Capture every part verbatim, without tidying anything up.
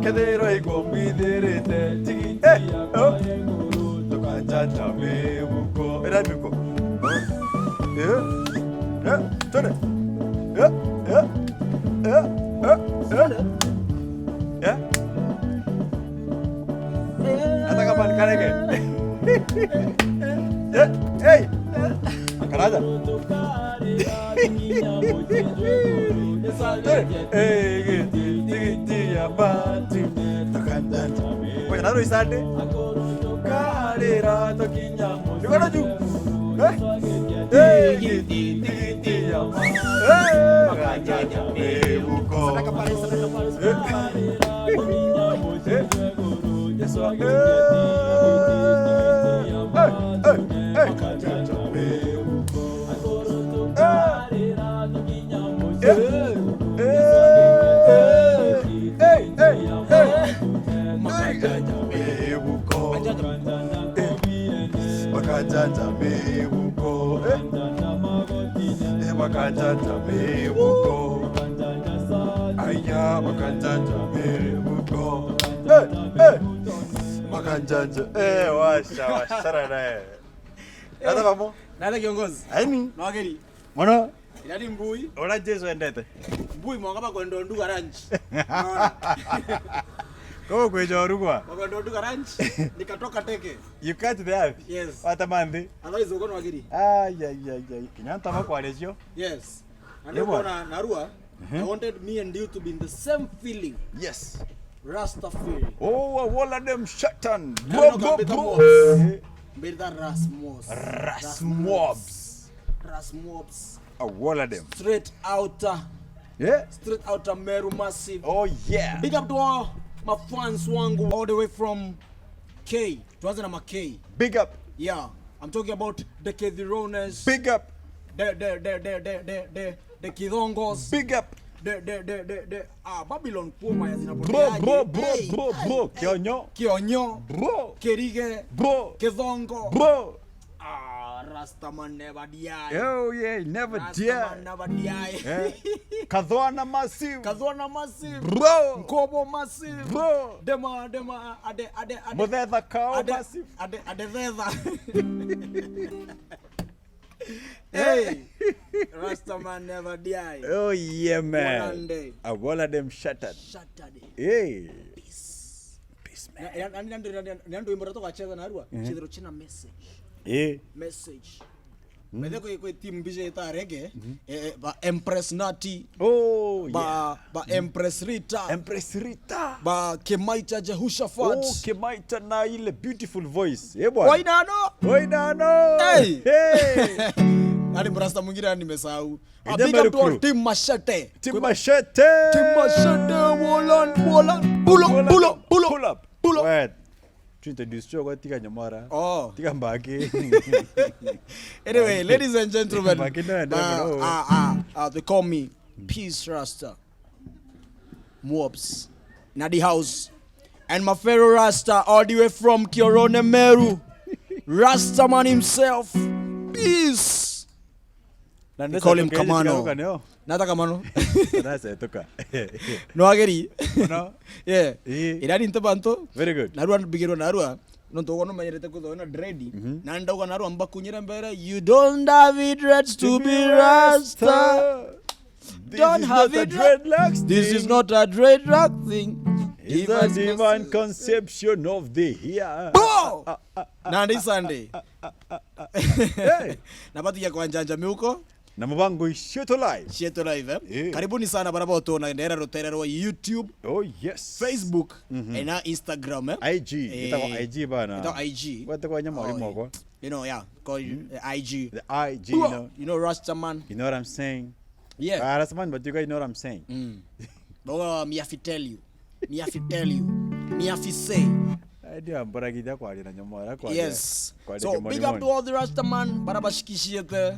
Kethirwa ikumbithirite tigiti yakwa ya iguru, tukanjanja mibuko. Ira mibuko. Eh? Eh? Tone. Eh? Eh? Eh? Eh? Eh? Hata kama ni karege. Eh? Hey! Akaraja. Eh, giti, tigiti ya bati. Tukanjanja. Kwa naro isande. Karira tukinya. Niko na juu. Eh? Eh, giti, tigiti ya bati. Eh, tukanjanja. Eh, uko. Sadaka pale, sadaka pale, sadaka pale. Eh. Eh. Yesu, eh. Eh, eh, eh. Eh. Eh, eh, eh, eh. Makajanja mibuko. Eh, makajanja mibuko. Eh. Eh, makajanja mibuko. Aya, makajanja mibuko. Eh, eh. Makajanja. Eh, washa, washara naye. Hata bamo. Nada kiongozi. Aini. Nwageri. Mono. Ira ni mbui. Ura Jesu endete. Mbui mwanga bakwenda nduga lunch. Unaona? Kogo kweja orugwa. Bakwenda nduga lunch. Nikatoka teke. You cut the earth. Yes. Wata manthi. Otherwise uko nwageri. Ai, ai, ai, ai. Kinya ntama kwarecio. Yes. And uko na narua. I wanted me and you to be in the same feeling. Yes. Rasta feeling. Oh, I wanna them shatan. Bro, bro, bro. Mbirita Rasmos. Rasmobs. Rasmobs. I wanna them. Straight outer. Yeah. Straight outer Meru massive. Oh, yeah. Big up to all my fans wangu all the way from K. Tuanze na ma K. Big up. Yeah. I'm talking about the Kethirones. Big up. The, the, the, the, the, the, the, the Kithongos. Big up. The, the, the, the, the, ah, Babylon Kuoma ya zinapotea. Bro, bro, bro, bro, bro. Kionyo. Kionyo. Bro. Kerige. Bro. Kithongo. Bro. Ah, Rastaman never die. Oh, yeah, never die. Rastaman never die. Eh? Kathwana massive. Kathwana massive. Bro. Nkobo massive. Bro. Dema, dema, ade, ade, ade. Muthetha kao massive. Ade, ade, ade thetha. Hey, Rastaman never die. Oh, yeah, man. One day. I wanna them shattered. Shattered. Hey. Peace. Peace, man. Na, na, na, na, na, na, na, ndio wimbo tugacheza narua, chithiro china message. Eh. Message. Methe kwi, kwi team mbija ita rege, eh, eh, ba Empress Nati, oh, ba, yeah, ba Empress Rita, Empress Rita, ba Kemaita Jehoshaphat. Oh, Kemaita na ile beautiful voice. Eh, bwana. Wainano. Wainano. Hey. Hey. Nani mrasta mwingine nimesahau? A big up to all team Machete. Team Machete. Team Machete, Wolan, Wolan. Pull up, pull up, pull up. Pull up. Wait. Tuintroduce choko tiga nyamara. Oh. Tiga mbaki. Anyway, ladies and gentlemen, mbaki no, no, uh, no. Uh, uh, uh, they call me Peace Rasta. Mwops. Nadi House. And my fellow Rasta all the way from Kiorone Meru. Rasta man himself. Peace. Na they call him Kamano. Nata Kamano. Nasa tuka. No ageri. No. Yeah. Eh. Irani nte bantu. Very good. Narua mbigirwa narua. No to gono menyerete kuthoa na dread. Mhm. Na ndauga narua mbakunyire mbere. You don't have it dreads to be Rasta. Don't have it dreadlocks. This is not a dreadlock thing. It's a divine conception of the year. Bo! Ah, ah, ah, na ndi Sunday. Hey. Na batu ya kwanjanja miuko. Na mubango Shieto Live. Shieto Live, eh? Eh. Karibuni sana bara boto na ndera rutere rwa YouTube. Oh, yes. Facebook, mhm, eh, na Instagram, eh? I G, eh, itago I G bana. Itago I G. Wete kwa nyama, oh, moko. You know, yeah, call you, mm, eh, I G. The I G, you know. You know Rastaman. You know what I'm saying? Yeah. Ah, Rastaman, but you guys know what I'm saying. Mm. But, uh, me have to tell you. Me have to tell you. Me have to say. Eh, ndio, mbona githia kwaria na nyamara kwaria. Yes. Kwaria. So, big up to all the Rastaman, bara bashikishiete.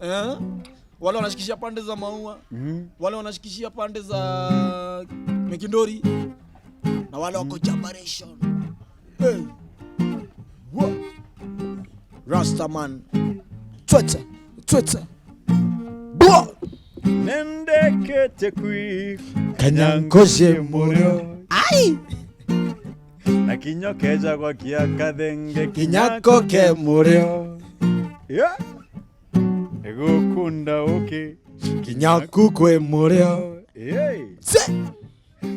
Eh? Wale wanashikishia pande za Maua. Mhm. Wale wanashikishia pande za Mikindori. Na wale wako Jabaration. Hey. Wo. Rastaman. Twete, twete. Bwa. Nendekete kwi Kanyankoje murio. Ah! Ai! Na kinya kejagwa kia kathenge, kinyako ke murio. Yeah. Gukunda uki. Kinyaku kwe murio. Hey. Se!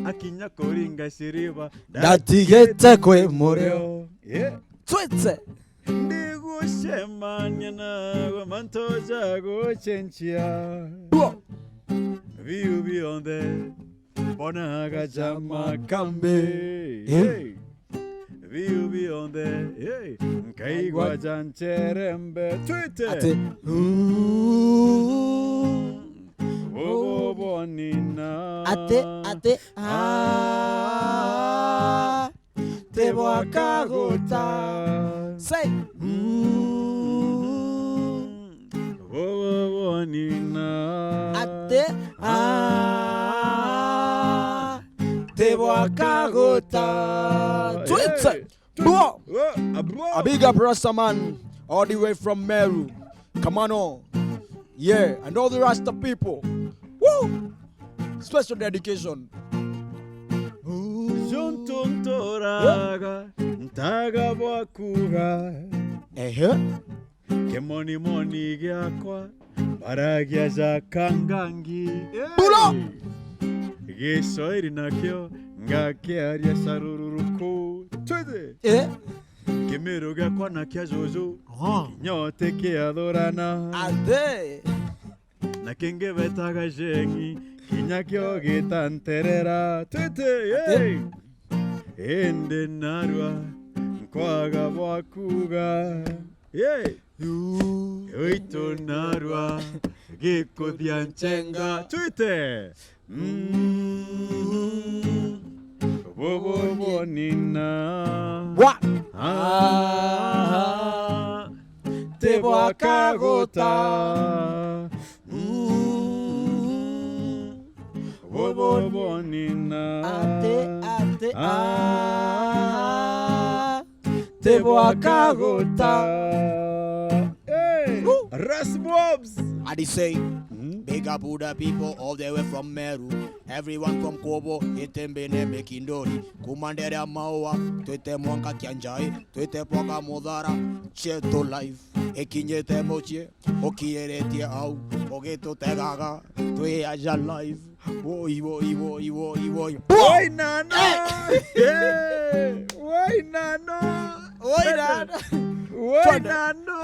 Akinya kuringa shiriba, ndatigite kwe murio. Yeah. Twite. Ndigucemania nawe mantu ja gucenjia. Bo! Biu bionthe mbonaga ja makambi. Eh? Hey. Biu bionthe, hey, nkaigua ja ncherembe. Twite. Ati. Bubonina. Ati, ati. Ah. Tibwakaguta. Say. Mm. Bubonina. Ati. Ah. Tibwakaguta. Twite. Hey. Bro. Whoa, a bro. A big up Rasta man, all the way from Meru. Kamano. Yeah, and all the Rasta people. Woo! Special dedication. Juntu nturaga, ntaga bwa kuga. Ehe. Kimonimoni giakwa, mbaragia ja kangangi. Hey! Pull up! Gicoeri nakio, ngakiaria carururuku. Twende! Eh? Kimiru giakwa na kia juju, aha, kinya utikiathurana. Athe! Na kingi betaga jengi, kinya kio gitanterera. Twite, ati, hey! Indi narua, nkwaga bwa kuga. Hey! Yu. Uitu narua, gikuthia nchenga. Twite! Mm. Bububonina. Wa. Ah. Tibwakaguta. Mm. Bububonina. Ati, ati, ah. Ah. Tibwakaguta. Hey, woo! Ras Mobs. And he say, mm, big up Buda people all the way from Meru. Everyone from Kobo, Itembene, Mekindori, Kumandere ya Maua, twite mwanka Kianjai, twite pwaka Muthara, cheto life. Ikinyite muchie, ukiiritie au, ugitutegaga, twi aja live. Woi, woi, woi, woi, woi. Woi, nano. Eh. Eh. Woi, nano. Woi, nano. Woi, twende, nano.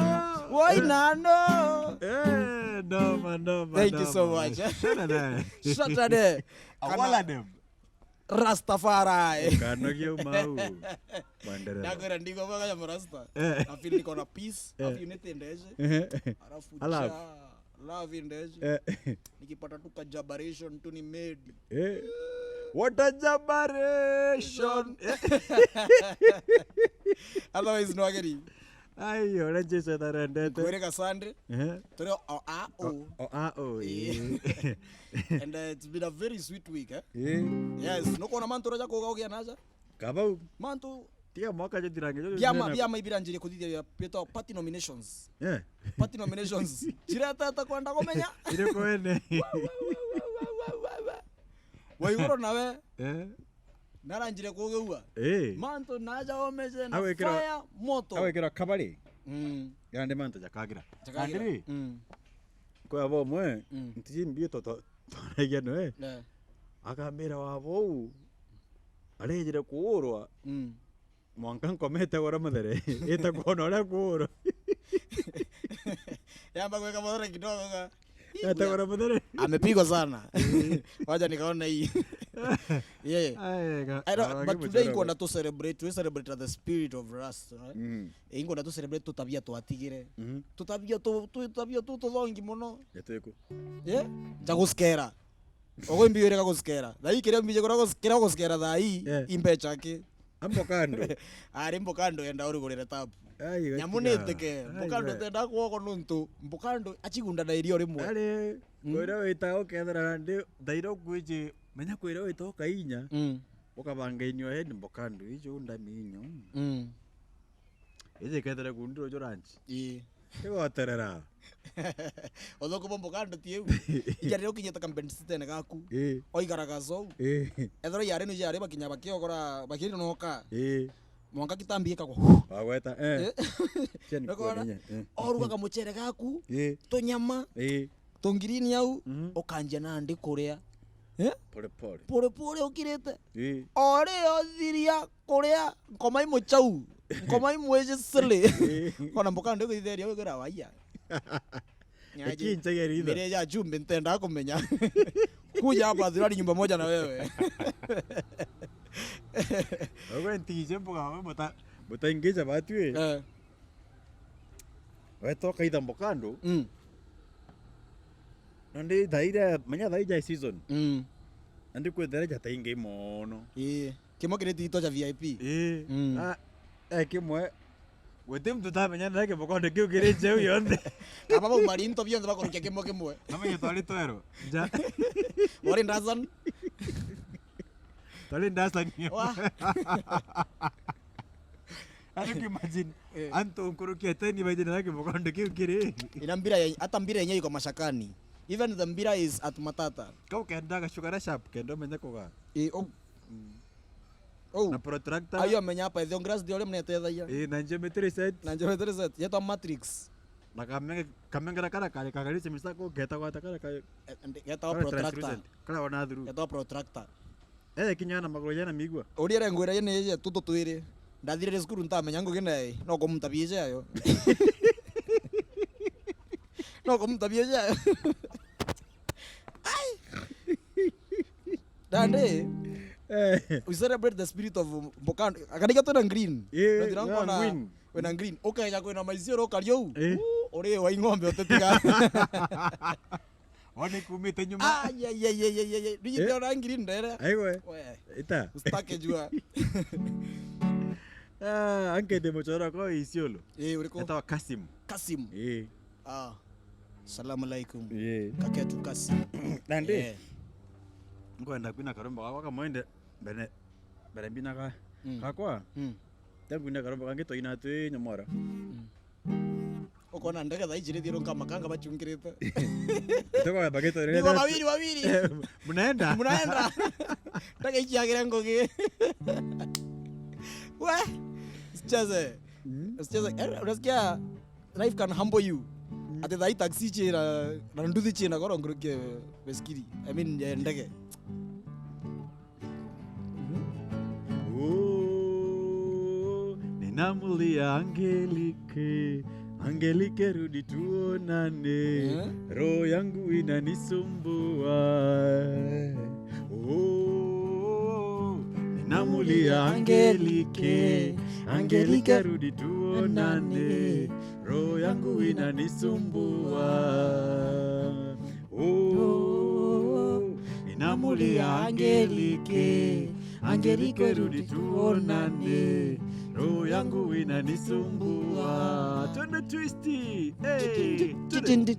Woi, eh, nano. Eh, noma, noma, thank you so noma much. Shana naye. Shana naye. Awala kana dem. Rastafari. Ukanogia umau. Wanderera. Ndakwira ndigwa bwaga ya Rasta. Eh. I feel niko na peace, eh, I feel unity ndeje. Eh. Alafu alafu cha, love ndeje. Eh. Nikipata tu ka jabaration tu ni made. Eh. What a jabaration. Otherwise, no ageri. Ai, uria Jesu atarendete. Kwirika Sunday. Eh. Turi o a o. O, o a o, eh. Eh. And, uh, it's been a very sweet week, eh? Eh. Yes, nukwona mantu uria ja kuga ugia naja? Kabau. Mantu tiga mwaka jathirange, jo biama, jena biama ibiranjirie kuthithia bia, bietwa party nominations. Eh. Party nominations. Ciretete kwenda kumenya. Iriku ene? Wa, wa, wa. Waiguru nawe. Eh. Naranjire kugeua. Eh. Mantu naja omeje na agwikira, fire moto. Agwikira kabari. Mm. Yandi mantu jakagira. Jakagira. Kandi ri, mm, kwa bo mwe, mm, ntiji mbio to, to, twaragia noe. Eh. Akambira wa bou, arejire kuurwa. Mm. Mwanka nkomete gora muthere. Ita kuona uria kuurwa. Yamba gwika muthere kidogo ga. Ita gora muthere. Amepigwa sana. Wacha nikaona hii. Yeah. Ai, ga-, I don't, ga-, but today inkwenda tu celebrate, we celebrate the spirit of Rust, right? Mm. Eh, inkwenda tu celebrate tutabia twatigire. Mhm. Tutabia tu, tu, tutabia tu tuthongi muno. Yatwiko. Yeah? Ja guskera. Ogo imbi wire ga guskera. Thaa ii kiria mbije kura gus-, kiria guskera thaa ii, yeah, imbecha ki? Ambo kando. Ari mbo kando enda urigurire tap. Ai, nyamu gatiga. Nitike. Ai, mbo kando we. Tenda kwoko nuntu. Mbo kando achigunda na irio rimwe. Ari, mm, kwira wita ukethira ndi, thaira ukwiji, menya kwira wita ukainya. Mm. Ukabanga inyo head mbo kando, ijo ndami inyo. Mm. Iji kethira kundi ruju ranchi. Ii. Igoterera. Uthuku bwa mboka nduti iu. Ija riria ukinyite kambendisitene gaku. Ii. Oigaraga zou. Ii. Ethirwa iari nu iari bakinya bakiogora bakiri noka. Ii. Mwanka kitambi ikagwa. Wagweta, eh. Eh. Cia ni Nokona? Kuona, eh. Orugaga mucere gaku. Ii. Tunyama. Ii. Tungirini au, mhm, ukanjia nandi kuria. Eh? Pole pole. Pole pole ukirite. Ii. Ori othiria kuria, nkoma imuchau. Nkoma imwiji sili. Ii. Kona mboka ndi kuitheria wigira waiya. Nyaje. Ikinjagia ritho. Mire ya chumbi ntenda kumenya. Kuja hapa dhirani nyumba moja na wewe. Wewe ntije mboga, wewe muta-, mutaingija batu, eh. Eh. Wetoka itha mbokando. Mm. Nandi thaira, menya thaija season. Mm. Nandi kwethera jataingi mono. Ii. Kimwe kiri tito cha V I P. Ii. Mm. Ah, eh, kimwe. Guti muntu utamenya na kibokonde kiu kiri njeu yonthe. Kaba bau marinto bionthe bakurukia kimwe kimwe. Namenye twari twero. Nja. Wari ndasan. Twari ndasan. Wa. Can you imagine? Eh. Antu nkurukia teni baithire na kibokonde kiu kiri. Ina mbira ya, hata mbira yenyewe iko mashakani. Even the mbira is at matata. Kau kenda gacuka ra sharp, kenda umenye kuga. Eh, oh. Mm. Oh. Na protractor. Ayo menya hapa, ethion grass ndio ule mnetethagia. Eh, na geometry set. Na geometry set. Yetwa matrix. Na kamenge-, kamengera kara kare, kagari semisa ko, geta gwata kara kare. Eh, ndi-, geta kara protractor. Translucent. Kara ona through. Geta protractor. Eh, kinya na maguru jana migua. Uri ere ngwira yene ye tuto twiri. Ndathirire cukuru ntamenya ngugi nae, no kumtabia ice ayo. No kumtabia ice ayo. Ai! Dande, eh, we celebrate the spirit of Mbokando. Akaniga twina green. Eh, nathira yeah, nkona green. Wina green. Ukeja kwina maisioro ukariu. Eh. Uu, uri wa ing'ombe utetiga. One kumite nyuma. Ah, ye, ye, ye. Nijite ona ngiri ndere. Aiwe. We. Ita. Usitake jua. Ah, anke de muchoro kwa Isiolo. Eh, uriko? Etawa Kasim. Kasim. Eh. Ah. Salamu alaikum. Eh. Kaketu Kasim. Nandi. Eh. Nkwenda kwina karumba gakwa kamwende mbere, mbere mbina ka. Mm. Kakwa. Mm. Tangu kwina karumba kangi toina twi nyomora. Mm. Ukona ndege thaa iji rithiru nkamakanga bachungirite. Tuko bagito rere. Niko wawili, wawili. Mnaenda? Mnaenda. Ndege iji agire ngugi. We, usicheze. Mm. Usicheze. Eh, unasikia life can humble you. Mm. Ati thaa ii taxi chira, na nduthi china goro nkuruki besikiri. I mean, ya ndege. Oh, ninamulia Angelike, Angelike, rudi tuonane. Eh? Roho yangu inanisumbua. Oh, ninamulia Angelike, Angelike, rudi tuonane. Roho yangu inanisumbua. Oh, ninamulia Angelike, Angelike, rudi tuonane, roho yangu inanisumbua. Twende twist. Hey, twende. Eh?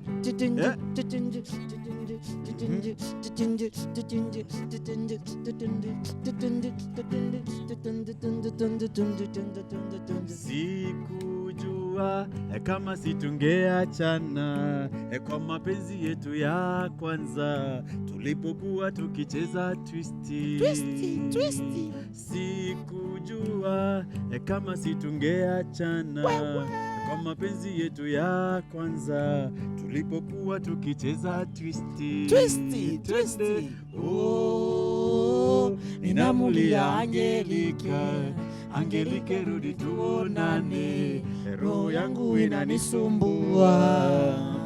Sikujua kama si tungeachana, eh, kwa mapenzi yetu ya kwanza, tulipokuwa tukicheza twist. Twist, twist. Sikujua, eh, kama si tungeachana, wewe, eh, kwa mapenzi yetu ya kwanza, tulipokuwa tukicheza twist. Twist, twist. Twende. Oh, ninamulia Angelika, Angelike, rudi tuonane, roho yangu inanisumbua,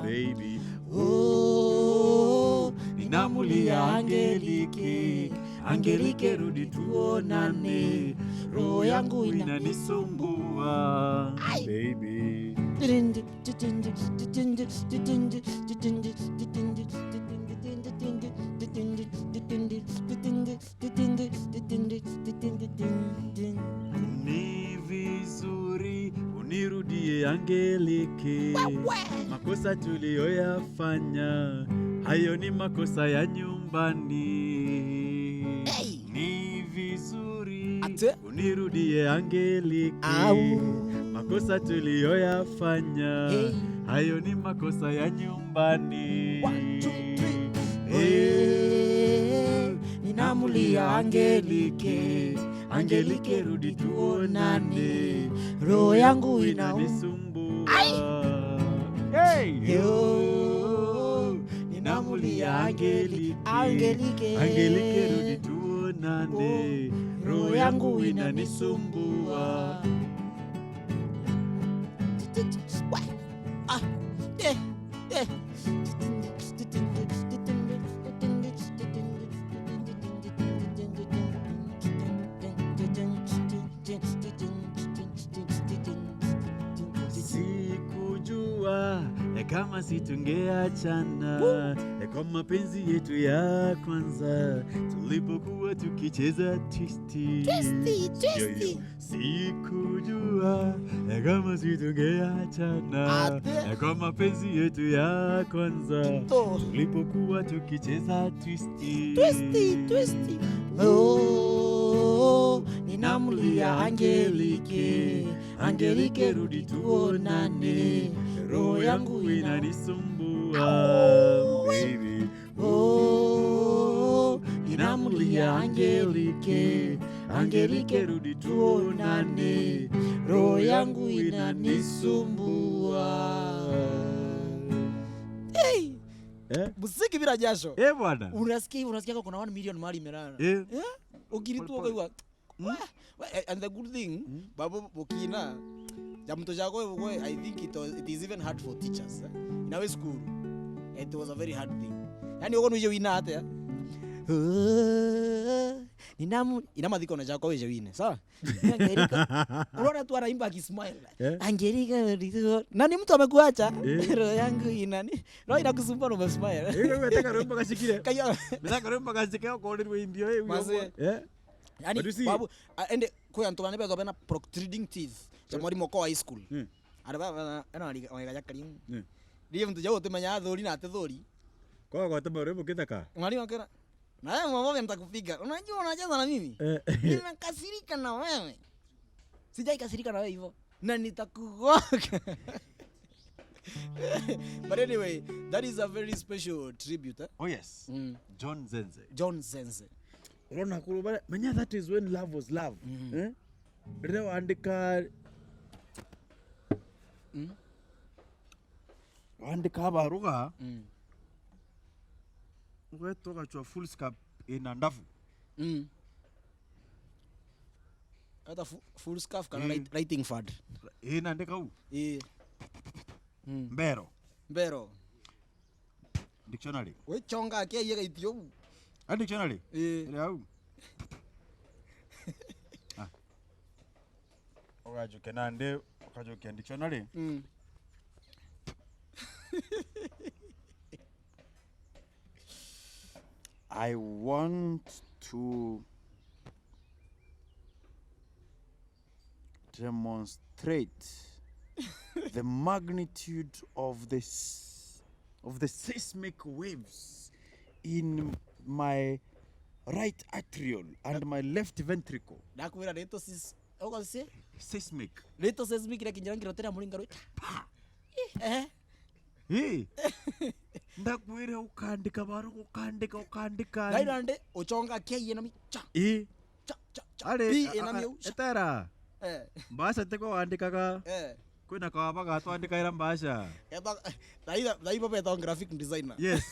baby. Oh, ninamulia Angelike, Angelike, rudi tuonane, roho yangu inanisumbua, baby. Ni vizuri unirudie Angelike. Wewe. Makosa tuliyoyafanya, hayo ni makosa ya nyumbani. Hey. Ni vizuri, ate? Unirudie Angelike. Au. Makosa tuliyoyafanya, hey, Hayo ni makosa ya nyumbani. One, two, three. Eh, ninamulia Angelike, Angelike, rudi tuonane. Roho yangu ina- inanisumbua. Ai! Hey! Yo, ninamulia Angelike. Angelike. Angelike, rudi tuonane. Oh, roho yangu inanisumbua. Ah, eh, eh. Sikujua, eh, kama si tungeachana, eh, kwa mapenzi yetu ya kwanza, tulipokuwa tukicheza twisti. Twisti, twisti. Yo, yo. Sikujua, eh, kama si tungeachana, ate, eh, kwa mapenzi yetu ya kwanza, to, tulipokuwa tukicheza twisti. Twisti, twisti. Oh, ninamulia Angelike. Angelike, rudi tuonane. Roho yangu inanisumbua, baby. Oh, ninamulia Angelike. Angelike, rudi tuonane. Roho yangu inanisumbua. Hey! Eh? Muziki bila jasho. Eh, bwana. Unasikia hivyo, unasikia kuna one million mali imelala. Eh? Eh? Ukiritua ukaigua, mm. Wah, wah, eh, and the good thing, mm, babu bukina, ja muntu jakwe bukwe, I think it was, it is even hard for teachers, eh? In our school, it was a very hard thing. Yani, ugo nwije wina atia? Ninamu-, ina mathiko na jakwa wije wine, sawa? Angelika. Unaona tu anaimba akismile. Eh? Angelika, na ni mtu amekuacha. Eh. Roho yangu inani? Roho inakusumbua na umesmile. Eh, wewe taka rwimbo gashikire. Kaya. Nataka rwimbo gashike, ukorirwe imbio, eh, uyo. Mazee. Eh? Yani, but you see, babu, a-, ende, kwi antu bana betwa bena protruding teeth. Cha mwalimu kwa high school. Mm. Ara ba, ba, ena waliga, waliga jakari. Mm. Ndiye mtu jau utimenya athuri na atithuri. Kwa kwa tema rwimbo kitaka. Mwalimu akera, "Na wewe mama, nitakupiga. Unajua unacheza na mimi? Eh. Nimekasirika na wewe. Sijaikasirika na wewe hivyo. Na nitakugonga." But anyway, that is a very special tribute, eh? Oh, yes. Mm. John Zenze. John Zenze. Urona kuru bare, menya that is when love was love. Mm. Eh? Riria wandika, mm, wandika baruga, mm, ugeta ugachwa full scarf ina ndabu. Mm. Hata fu-, full scarf kana, eh, write-, writing pad. Ina ndika u? Eh. Mm. Mbero. Mbero. Dictionary. Wichonga akia iye gaitio bu. A dictionary? Eh. Iri au. Ah. Ugajuke nandi, ukajukia dictionary. Mm. I want to demonstrate the magnitude of the s-, of the seismic waves in my right atrium and my left ventricle. Ndakwira rito sis-, uko si? Seismic. Rito seismic ria kinyira ngiro tera muringa rwita. Pa! Eh. Ii. Ndakwire ukandika baruga, ukandika, ukandika. Ngai nandi uchonga kia iye na mi cha. Ii. Cha, cha, cha. Ari, pi a, ina a, mi ucha. Etera. Eh. Mbasha tiko wandikaga. Eh. Kwina kawaba gatwandikaira mbasha. Eba, thaiba, thaiba beta graphic designer. Yes.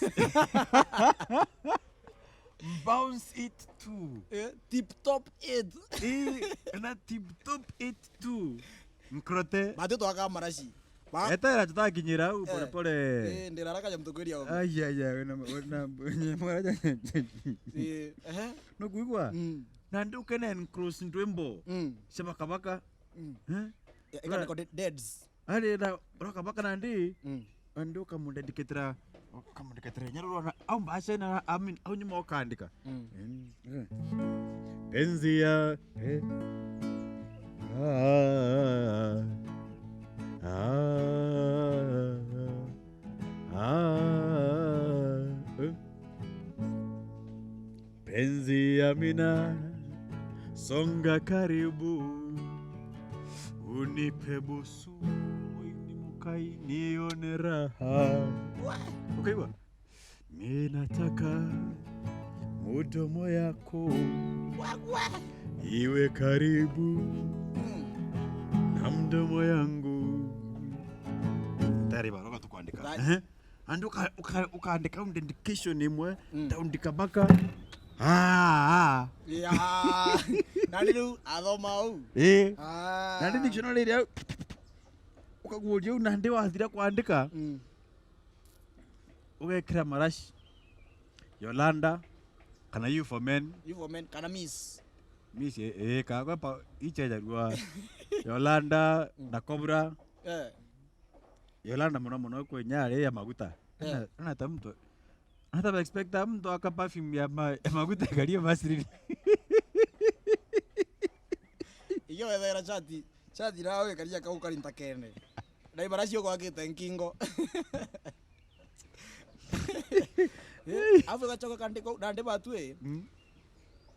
Bounce it too. Eh, tip top it. Ii, na tip top it too. Nkrote. Batu twaka marashi. Ba- Etera tutakinyira au, eh, pole pole. Eh, ndira haraka ya mtukwiri au. Ai, ai, ai, wena, wena, wena, eh, ehe. No kuigua? Mm. Na nduke na encross ndwimbo. Mm. Cia bakabaka. Mm. Eh? Ya, ikandikwa de-, deads. Ari na, urakabaka nandi, mm, andi ukamudedicatira, ukamudedicatira inya rurona, au mbasha ina, I mean, au nyuma ukandika. Mm. Mm, eh. Penzi ya, eh. Ah, ah, ah, eh. Penzi ya mina, songa karibu, unipe busu. Kai nione raha. Ukaigua? Ninataka mdomo yako iwe karibu na mdomo yangu. Tayari baroga tukwandika. Right. Ehe. And uka-, uka-, ukaandika dedication imwe, mm, ndaandika mpaka. Ah, ah. Yeah. Na riu athoma au. Eh. Ah. Na ndi dictionary riu ukaguria u na ndi wathira kwandika. Mm. Ugekira marashi. Yolanda, kana you for men. You for men, kana miss. Miss, eh, eh, ka gwe pa, ichejarua. Yolanda, mm, na Cobra. Eh. Yolanda muno muno kwi nyari ya maguta. Eh. Ana, ana ta mtu. Ana ta expect mtu aka perfume ya ma-, ya maguta ikarie Vaseline. Iyo wethera chati, chati nawe karia kau kari ntakene. Na ibara cio gwakite nkingo. Eh, afu gachoka kandiko, na ndi batu, eh. Mm.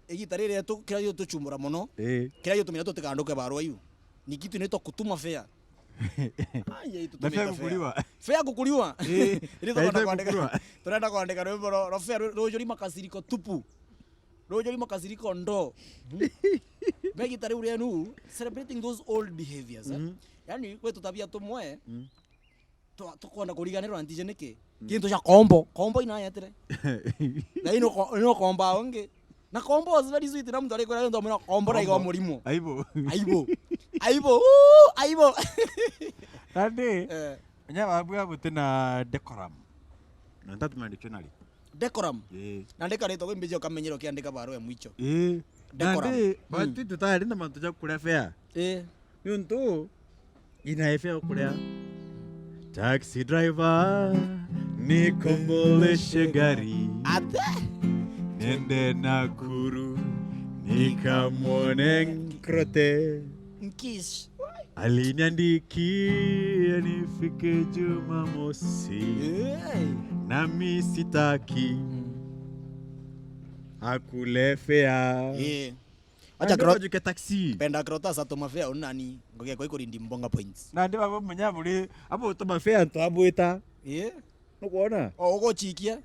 Igita riri tu, kiria gio tuchumura muno. Eh. Kiria gio tumira tutikanduke barua iu. Ni kitu inaitwa kutuma fare. Ai, ai, na fare tutumite fare. Kukuliwa. Fare kukuliwa. Eh, iri turenda kwandika, kukuliwa. Turenda kwandika rwimbo ro, ro fare ru-, rujuri makasiriko tupu. Rujuri makasiriko ndo. Megita riu rienu, celebrating those old behaviors, eh? Mhm. Yani, gwe tutabia tumwe, mm, twa-, tukwenda kuriganirwa ntije niki? Mm. Kintu kia kombo, kombo inayetire. Na ino ko-, ino komba onge. Na kombo was very sweet, na muntu arikwira ndo mwana kombo raiga murimo. Aibo. Aibo. Aibo. Uu, aibo. Andi, eh, nya babua butina decorum. Na ntatuma dictionary. Decorum. Eh. Na ndikaritwo gwi mbiji ukamenyera ukiandika barua ya mwicho. Eh. Decorum. Nandi, mm, batu tutari na mantu ja kuria fare. Eh. Niuntu, ina fare ukuria. Taxi driver, nikomboleshe gari. Ate? Nende Nakuru, nikamwone Nkrote. Nkish. Aliniandikia nifike Jumamosi. Hey. Nami sitaki, mm, akule fare. Eh. Acha nandi Kro-, bajuke taxi. Penda Krotas atuma fare unani, ngoge kwa ikurindi mbonga points. Nandi babo menya buri, abo utuma fare antu abwita. Eh. Nukwona? O, uguchikia.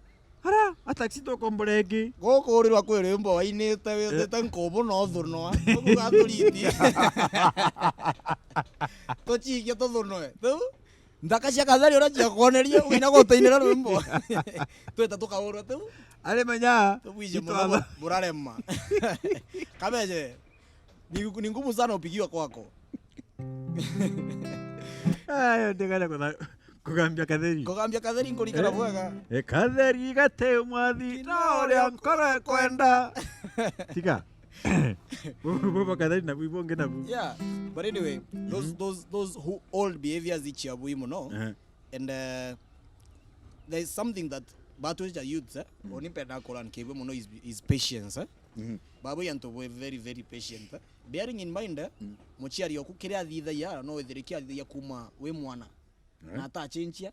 Ara, a taxi tukombora ingi. Gukurirwa kwi rwimbo wainite, eh, withite nkubu na uthunwa. Uguga turiti. Tuchikia tuthunwe. Tiu? Nthaka cia Katheri uria ciakwonerie, uina gutainira rwimbo. Twita tukaurwa tiu? Ari menya. Tubwije muno bu-, burarema. Kabeje. Ni, ni ngumu sana upigiwa kwako. Ayo, ndigana kutha-, kugambia Katheri. Kugambia Katheri nkurikana, eh, bwega. Eh, Katheri gate mwathi, na uria nkoro ekwenda. Tiga. Bubu Katheri na bubu ngi na bu. Yeah, but anyway, those, mhm, those, those who old behaviors ichia bui muno. Eh. And, uh, there is something that batwija youths, eh? Mm. Oni mpenda kuran kibwe muno is, is patience, eh? Mhm. Babu yantu bwe very, very patient, eh? Bearing in mind, eh, mm, muchiari oku kiria athithagia, no withire kia athithagia kuma wi mwana. Eh? Na atachinchia,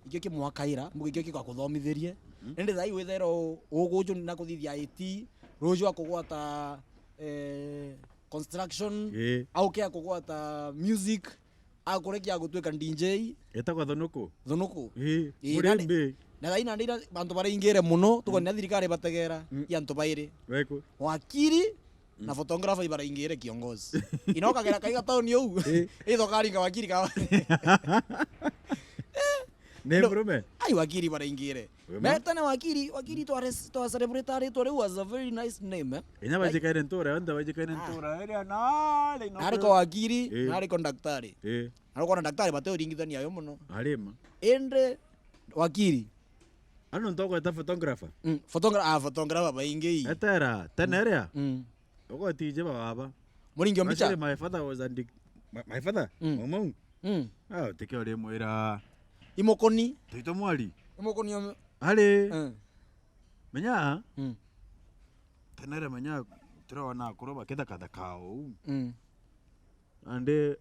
ikio kimwakaira, mbuga ikio kigakuthomithirie. Mhm. Indi thai withera u-, uguju na kuthithia I T, ruju akugwata, eh, construction, eh, au kia kugwata music, akurekia gutwika D J. Etagwa Thunuku. Thunuku. Ii, ii, murimbi. Na thai nandi ira bantu baraingire muno, tukonya, mm, thirikari bategera, mm, i antu bairi. Weku. Wakiri, mm, na photographer ibaraingire kiongozi. Ina ukagera kaiga tauni uu. Ii. Itho karinga wakiri kawa. Ni, no, murume? Ai, wakiri baraingire. We ma? Me tene wakiri, wakiri twa res-, twa celebrate aritwa riu was a very nice name, eh? Inya, like, bajikaire ntura, yonthe bajikaire, ah, ntura iria nari no. Ariko wakiri, eh, na ariko daktari. Eh. Ariko na daktari bate uringithania yo muno. Arima. Indi wakiri. Ano ntogweta photographer? Mm, photogra-, ah, photographer baingi. Etera, tene, mm, iria? Mm. Ugwetije baba. Muringi o mbicha? Actually, my father was a dic-, my, my father, mm, Maumau. Mm. Ah, utike uri mwira. Imukuni. Tuito mwari. Imukuni o-, ari. Eh. Menya. Mm. Tenere menya, turona akuru bakithakathaka uu. Mm. Andi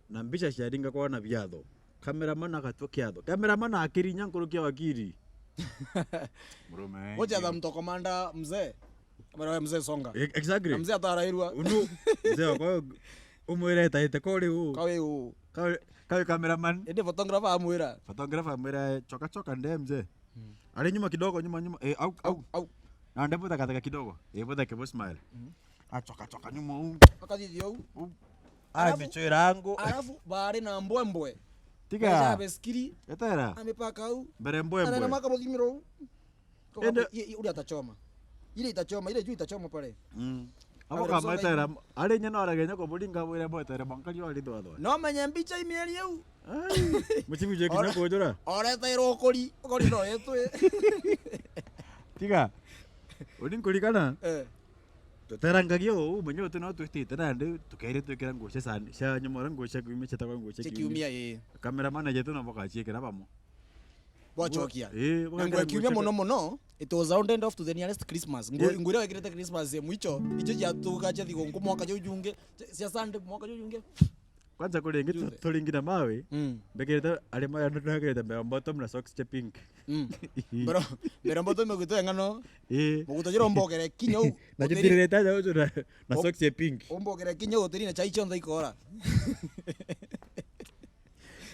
na mbicha ciaringa kwana biatho. Cameraman agatua kiatho. Cameraman akirinya nkuruki ya wakiri. Murume wengi. Gocha tha mto commander mzee. Mara we mzee songa. E-, exactly. Na mzee atarairwa. Unu, mzee wakwa umwire etaite kuri uu. Kawe uu. Kawe, kawe cameraman. Indi photographer amwira. Photographer amwira, "Choka, choka, nde mzee." Mm. Ari nyuma kidogo, nyuma, nyuma. Eh, au, au. Au, au. Na nde butheka, theka kidogo. Eh, butheke bu smile. Mm. Acoka, coka nyuma u. Akathithia u. U. Arafu, athicwira angu. Arafu bari na mbwembwe. Tiga. Aca beskiri. Etera. Amipaka u. Mbere mbwembwe. Ararema akabuthimira u. Ende- I-, i-, ule atachoma. Ile itachoma, ile juu itachoma pale. Mm. Abo kamwetera, ari nyina oragenya kuburinga bwire mwetere mwankari wa ritho atho. No menye mbicha imieri iu. Ai, muchimi je kinya kujura. Oreta irokori, okori no yetwe. Tiga. Uri nkurikana? Eh. Tuterangagia uu, menye uti no twitite nandi, tukaire twikira nguo cia sani, cia nyuma nguo cia kiumia, cietagwa nguo cia kiumia. Cia kiumia, ii. Cameraman ajetu na bakaciikira bamo. Bwachokia. Ii, na nguo ya kiumia muno muno, it was rounded off to the nearest Christmas. Nguo, yeah, nguo iria wekirite Christmas ya mwicho, icio ciatuka cia thigunku mwaka juu jungi, cia Sunday mwaka juu jungi. Kwanza kuri ingi tu-, turingire mawe, mm, mbikirite ari ma-, nagirite mbere bottom na socks cia pink. Mm. Bro, mbere bottom imegwitwo ng'ano. Ii. Muguto jira umbogere kinya u. Na jitirire ta jau na, na socks cia pink. Umbogere kinya u, tiri na chai chionthe ikora.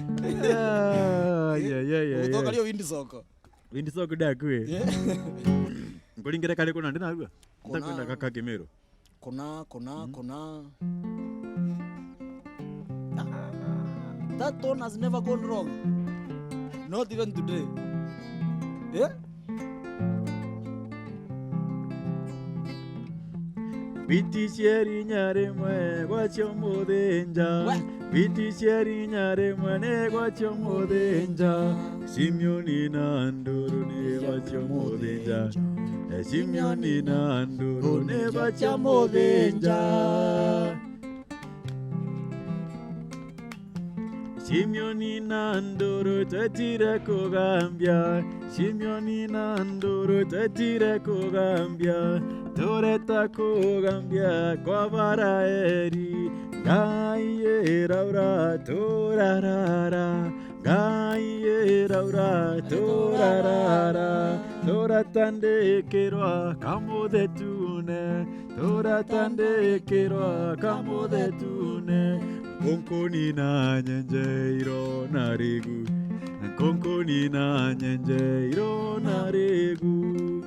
Ah, yeah, yeah, yeah, yeah. Utoka rio Windsor. Windsor ndakue. Yeah. Nkuringire kari kuna ndi narua. Kuna. Ndakwenda kaka Kimiru. Kuna, kuna, mm, kuna. Ah, that one has never gone wrong. Not even today. Yeah? Biti cia rinya rimwe gwacio muthinja. We. Biti cia rinya rimwe ni gwacio muthinja. Simioni na nduru ni gwacio muthinja. E, Simioni na nduru ni gwacio muthinja. Simioni na nduru twetire kugambia, Simioni na nduru twetire kugambia, tureta kugambia kwa Baraeri, Ngai iraura turarara, Ngai iraura turarara, turatandikirwa kamuthetune, turatandikirwa kamuthetune, nkunkuni na nyenje irona rigu, nkunkuni na nyenje irona rigu.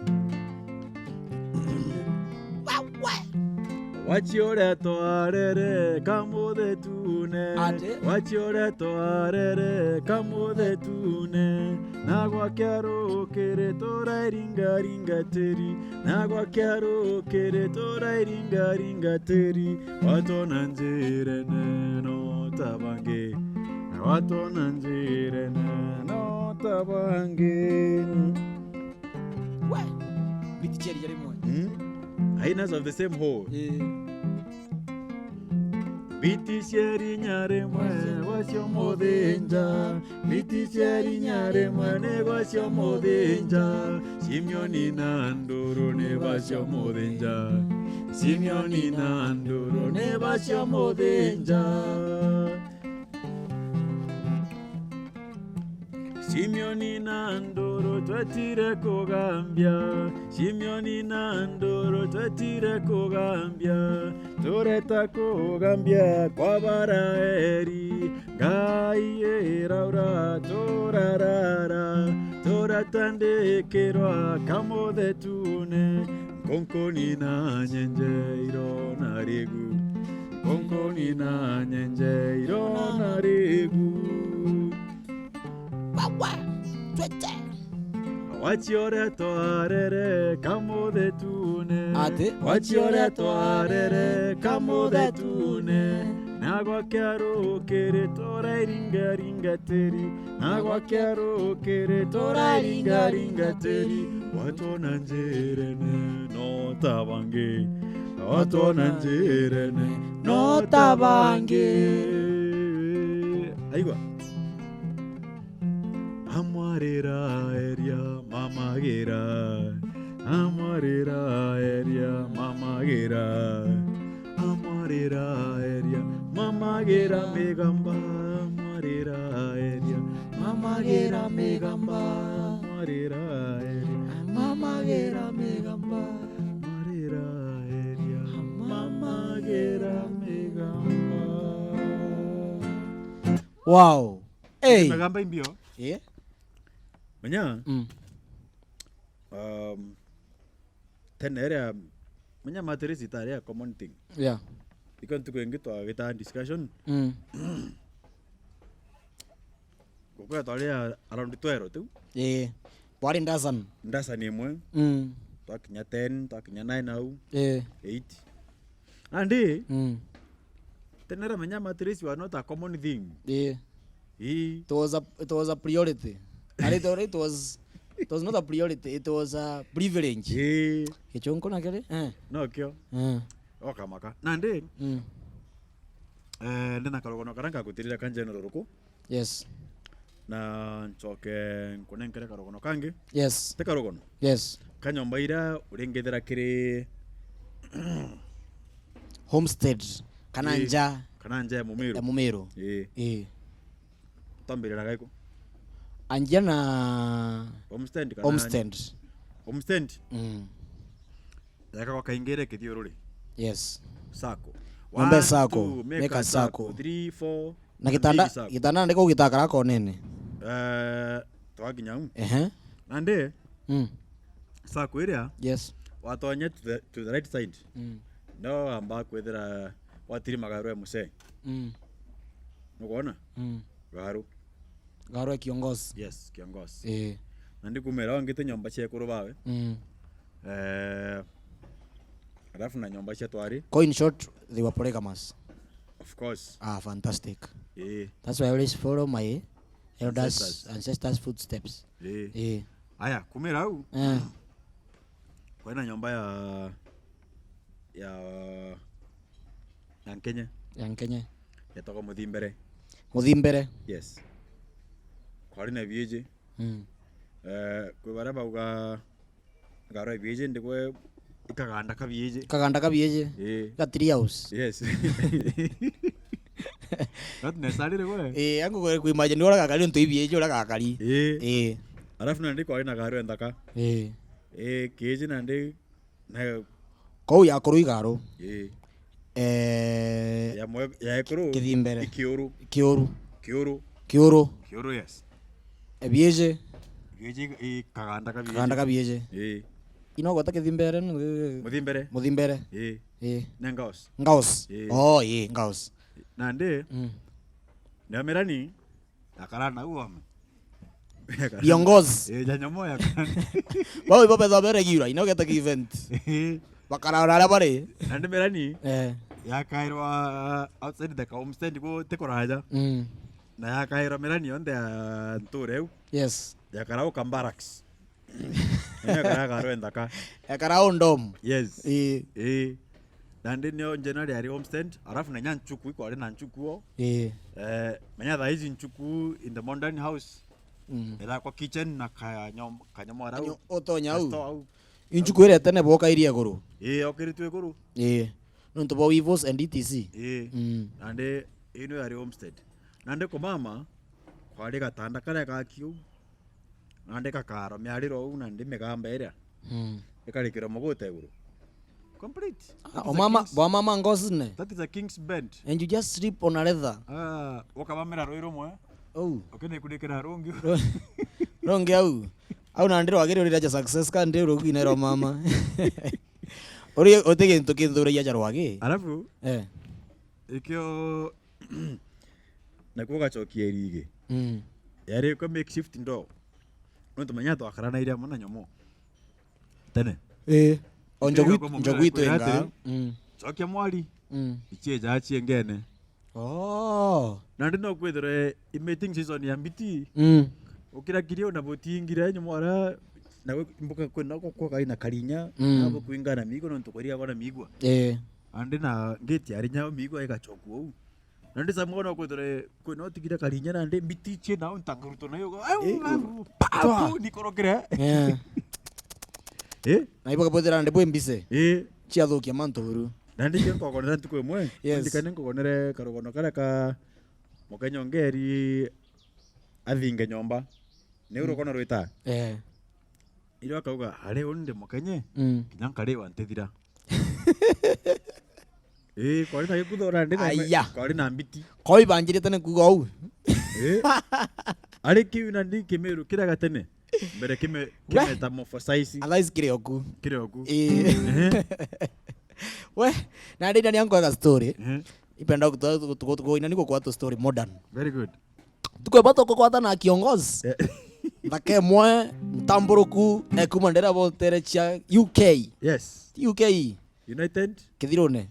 Wachiore twarere kamuthetune. Ati? Wachiore twarere kamuthetune. Na gwakia rukiri turairingaringa tiri. Na gwakia rukiri turairingaringa tiri. Watwona njirene no ta bangi. Watwona njirene no ta bangi. We! Biti cia rinya rimwe. Mm? Hyenas of the same hole. Eh. Biti cia rinya rimwe gwacio muthinja. Biti cia rinya rimwe ni gwacio muthinja. Simioni na nduru ni bacio muthinja. Simioni na nduru ni bacio muthinja. Simioni na nduru twetire kugambia, Simioni na nduru twetire kugambia, tureta kugambia kwa Baraeri, Ngai iraura turarara, turatandikirwa kamuthetune, nkunkuni na nyenje irona rigu, nkunkuni na nyenje irona rigu. Wawa, twete. Wachiore twarere kamuthetune. Ati? Wachiore twarere kamuthetune. Na gwakia rukiri turairingaringa tiri. Na gwakia rukiri turairingaringa tiri. Watwona njirene no ta bangi. Watwona njirene no ta bangi. Aigua. Amwarira eria mamagira. Amwarira eria mamagira. Amwarira eria mamagira migamba. Amwarira eria mamagira migamba. Amwarira eria mamagira migamba. Amwarira eria mamagira migamba. Wow. Hey. Megamba imbio. Eh? Menya? Mm. Um, tene iria, menya mattress itari a common thing. Yeah. Iko ntuku ingi twagitaa discussion. Mm. Gukua twari a-, around twero tu. Eh. Bwari ndasan. Ndasan imwe. Mm. Twakinya ten, twakinya nine au. Eh. Eight. Nandi, mm, tene iria menya mattress were not a common thing. Eh. Ii. It was a, it was a priority. And it, it was, it was not a priority, it was a privilege. Ii. Gichunku na kiri? Eh. No kio. Eh. Okamaka. Nandi, mm, eh, ndina karugano karia ngagutirira ka general ruku. Yes. Na ncoke nkunenkere karugano kangi. Yes. Ti karugano. Yes. Ka nyomba iria uringithira kiri homestead, kana, ii, nja, kana nja ya Mumiru. Ya Mumiru. Ii. Ii. Twambirira gaiku? Anjia na homestead kana homestead. Homestead? Mm. Yaka kwa kaingire kithiururi. Yes. Sacco. Nyomba ya sacco, two, make a sacco. Three, four, na gitanda, gitanda ndiko gitakara konene. Eh, twakinya u. Ehe. Nandi, mm, sacco iria, yes, watonya to the, to the right side. Mm. No amba kwithira watiri magaru ya musee. Mm. Nukwona? Mm. Garu. Garu ya kiongozi. Yes, kiongozi. Eh. Nandi kumira wangite nyomba cia ekuru bawe. Mm. Eh, alafu na nyomba cia twari. Ko in short, they were polygamous. Of course. Ah, fantastic. Eh. That's why I always follow my elders, ancestors, ancestors' footsteps. Eh. Eh. Aya, kumira au. Eh. Kwina nyomba ya, ya, ya Nkenya. Ya Nkenya. Yetagwa Muthimbere. Muthimbere. Yes. Kwari na biiji. Mm. Eh, kwi baria bauga Garu ya biiji ndigwe ikaganda ka biiji. Kaganda ka biiji. Ii. Ga tree house. Yes. Not necessarily gwe. Ii, angu gwe kuimagine uria gakari ntu ibiiji uria gakari. Ii. Ii. Alafu nandi kwari na garu ya nthaka. Ii. Ii, kiiji nandi na kou ya kuru igaru. Ii. Eh, ya mwe-, ya ekuru. Kithimbere. Ikiuru. Kiuru. Kiuru. Kiuru. Kiuru, yes. Ebiiji. Biiji i kaganda ka biiji. Kaganda ka biiji. Ii. Ino gwata kithimbere ni Muthimbere. Muthimbere. Ii. Ii. Ne ngaos. Ngaos. Ii. Oh, ii, ngaos. Nandi. Mm. Na mirani, akara na uome. Viongozi. Eh, ja nyomo ya kana. Bau ibo betha bere gira, ino geta ki event. Eh. Bakara ora ara bare. Nandi mirani. Eh. Yakairwa outside the homestead ku ti kuraja. Mm. Na yakairwa mirani yonthe ya nture eu. Yes. Yakara uka barracks. Ino ekara garu ya nthaka. Ekara undom. Yes. Ii. Ii. Nandi nio generally ari homestead, alafu na nya nchuku, ikwari na nchuku o. Ii. Eh, menya thaa ici nchuku in the modern house. Mm. Ethakwa kitchen na kanyom-, kanyomora au. Kanyo-, utonya au. Kasto au. Inchuku iria tene boka iria iguru. Ii, okiritwe iguru. Ii. Nontu bwa weevils and et cetera. Ii. Mm. Nandi ino yari homestead. Nandi kumama, kwari gatanda karia gaki uu. Nandi gakaaro miariro uu, nandi migamba iria. Mm. Ikarikirwa muguta iguru. Complete. Ah, that is a omama, king's, bwa mama ngosine. That is a king's bed. And you just sleep on a leather. Ah, ukabamira rui rumwe. Oh. Ukinikurikira rungi. Rungi au. Au nandi rwagi ruriraja success kandi rugine rwa mama. Uri uti gintu kinthuragia ja rwagi. Alafu, eh, ikio nakuo gacokia irigi. Mm. Yari kwa makeshift door. Nontu menya twakaranairie amwe na nyomo. Tene. Ii. O njogu, njogu itwenga. Mm. Cokia mwari. Mm. Ichieja chiengene. Oh. Nandi no kwithirwe i mating season ya mbiti. Mm. Ukira kirio na butingire nyomora na mbuka kwina kwa kai na karinya. Mm. Na bukwingana migo nontu kwariga bona migwa. Eh. Andi na ngeti ya rinya migwa igachokua uu. Na ndi samwe no kwithire kwina utigire karinya na ndi mbiti chie na untangaruto na yo. Eh, pa, twa. Pu, nikorokire. Yeah. Eh? Na ibo kabwethira ndi bwe mbise. Eh. Chiathukia mantu buru. Na ndi kio nkogonera ntuku imwe. Yes. Ndikane nkogonere karugono karia ka Mukenya ongeri athinge nyomba. Ni, mm, rugono rwita. Eh. Iro akauga, "Ari uni ndi Mukenye, mm, kinya nkari wa ntithira." Ii, kwari na gikuthora ndi na me-, aya, kwari na mbiti. Koi banjirite ni kuuga uu. Eh? Ari kiu na ndi Kimiru kiria gatene. Mbere kime-, We. kimetamorphosize. Otherwise kiri oku. Kiri oku. Ii. Ehe. We, na ndi ndania nkwega story. Ehe. Ipenda kutu-, kutu-, kutu-, kuina niko kwa tu story modern. Very good. Tukwe bato kukwata na kiongozi. Eh. Thaka imwe ntamburuku ekuma ndera botere cia U K. Yes. Ti U K. United? Kithirune.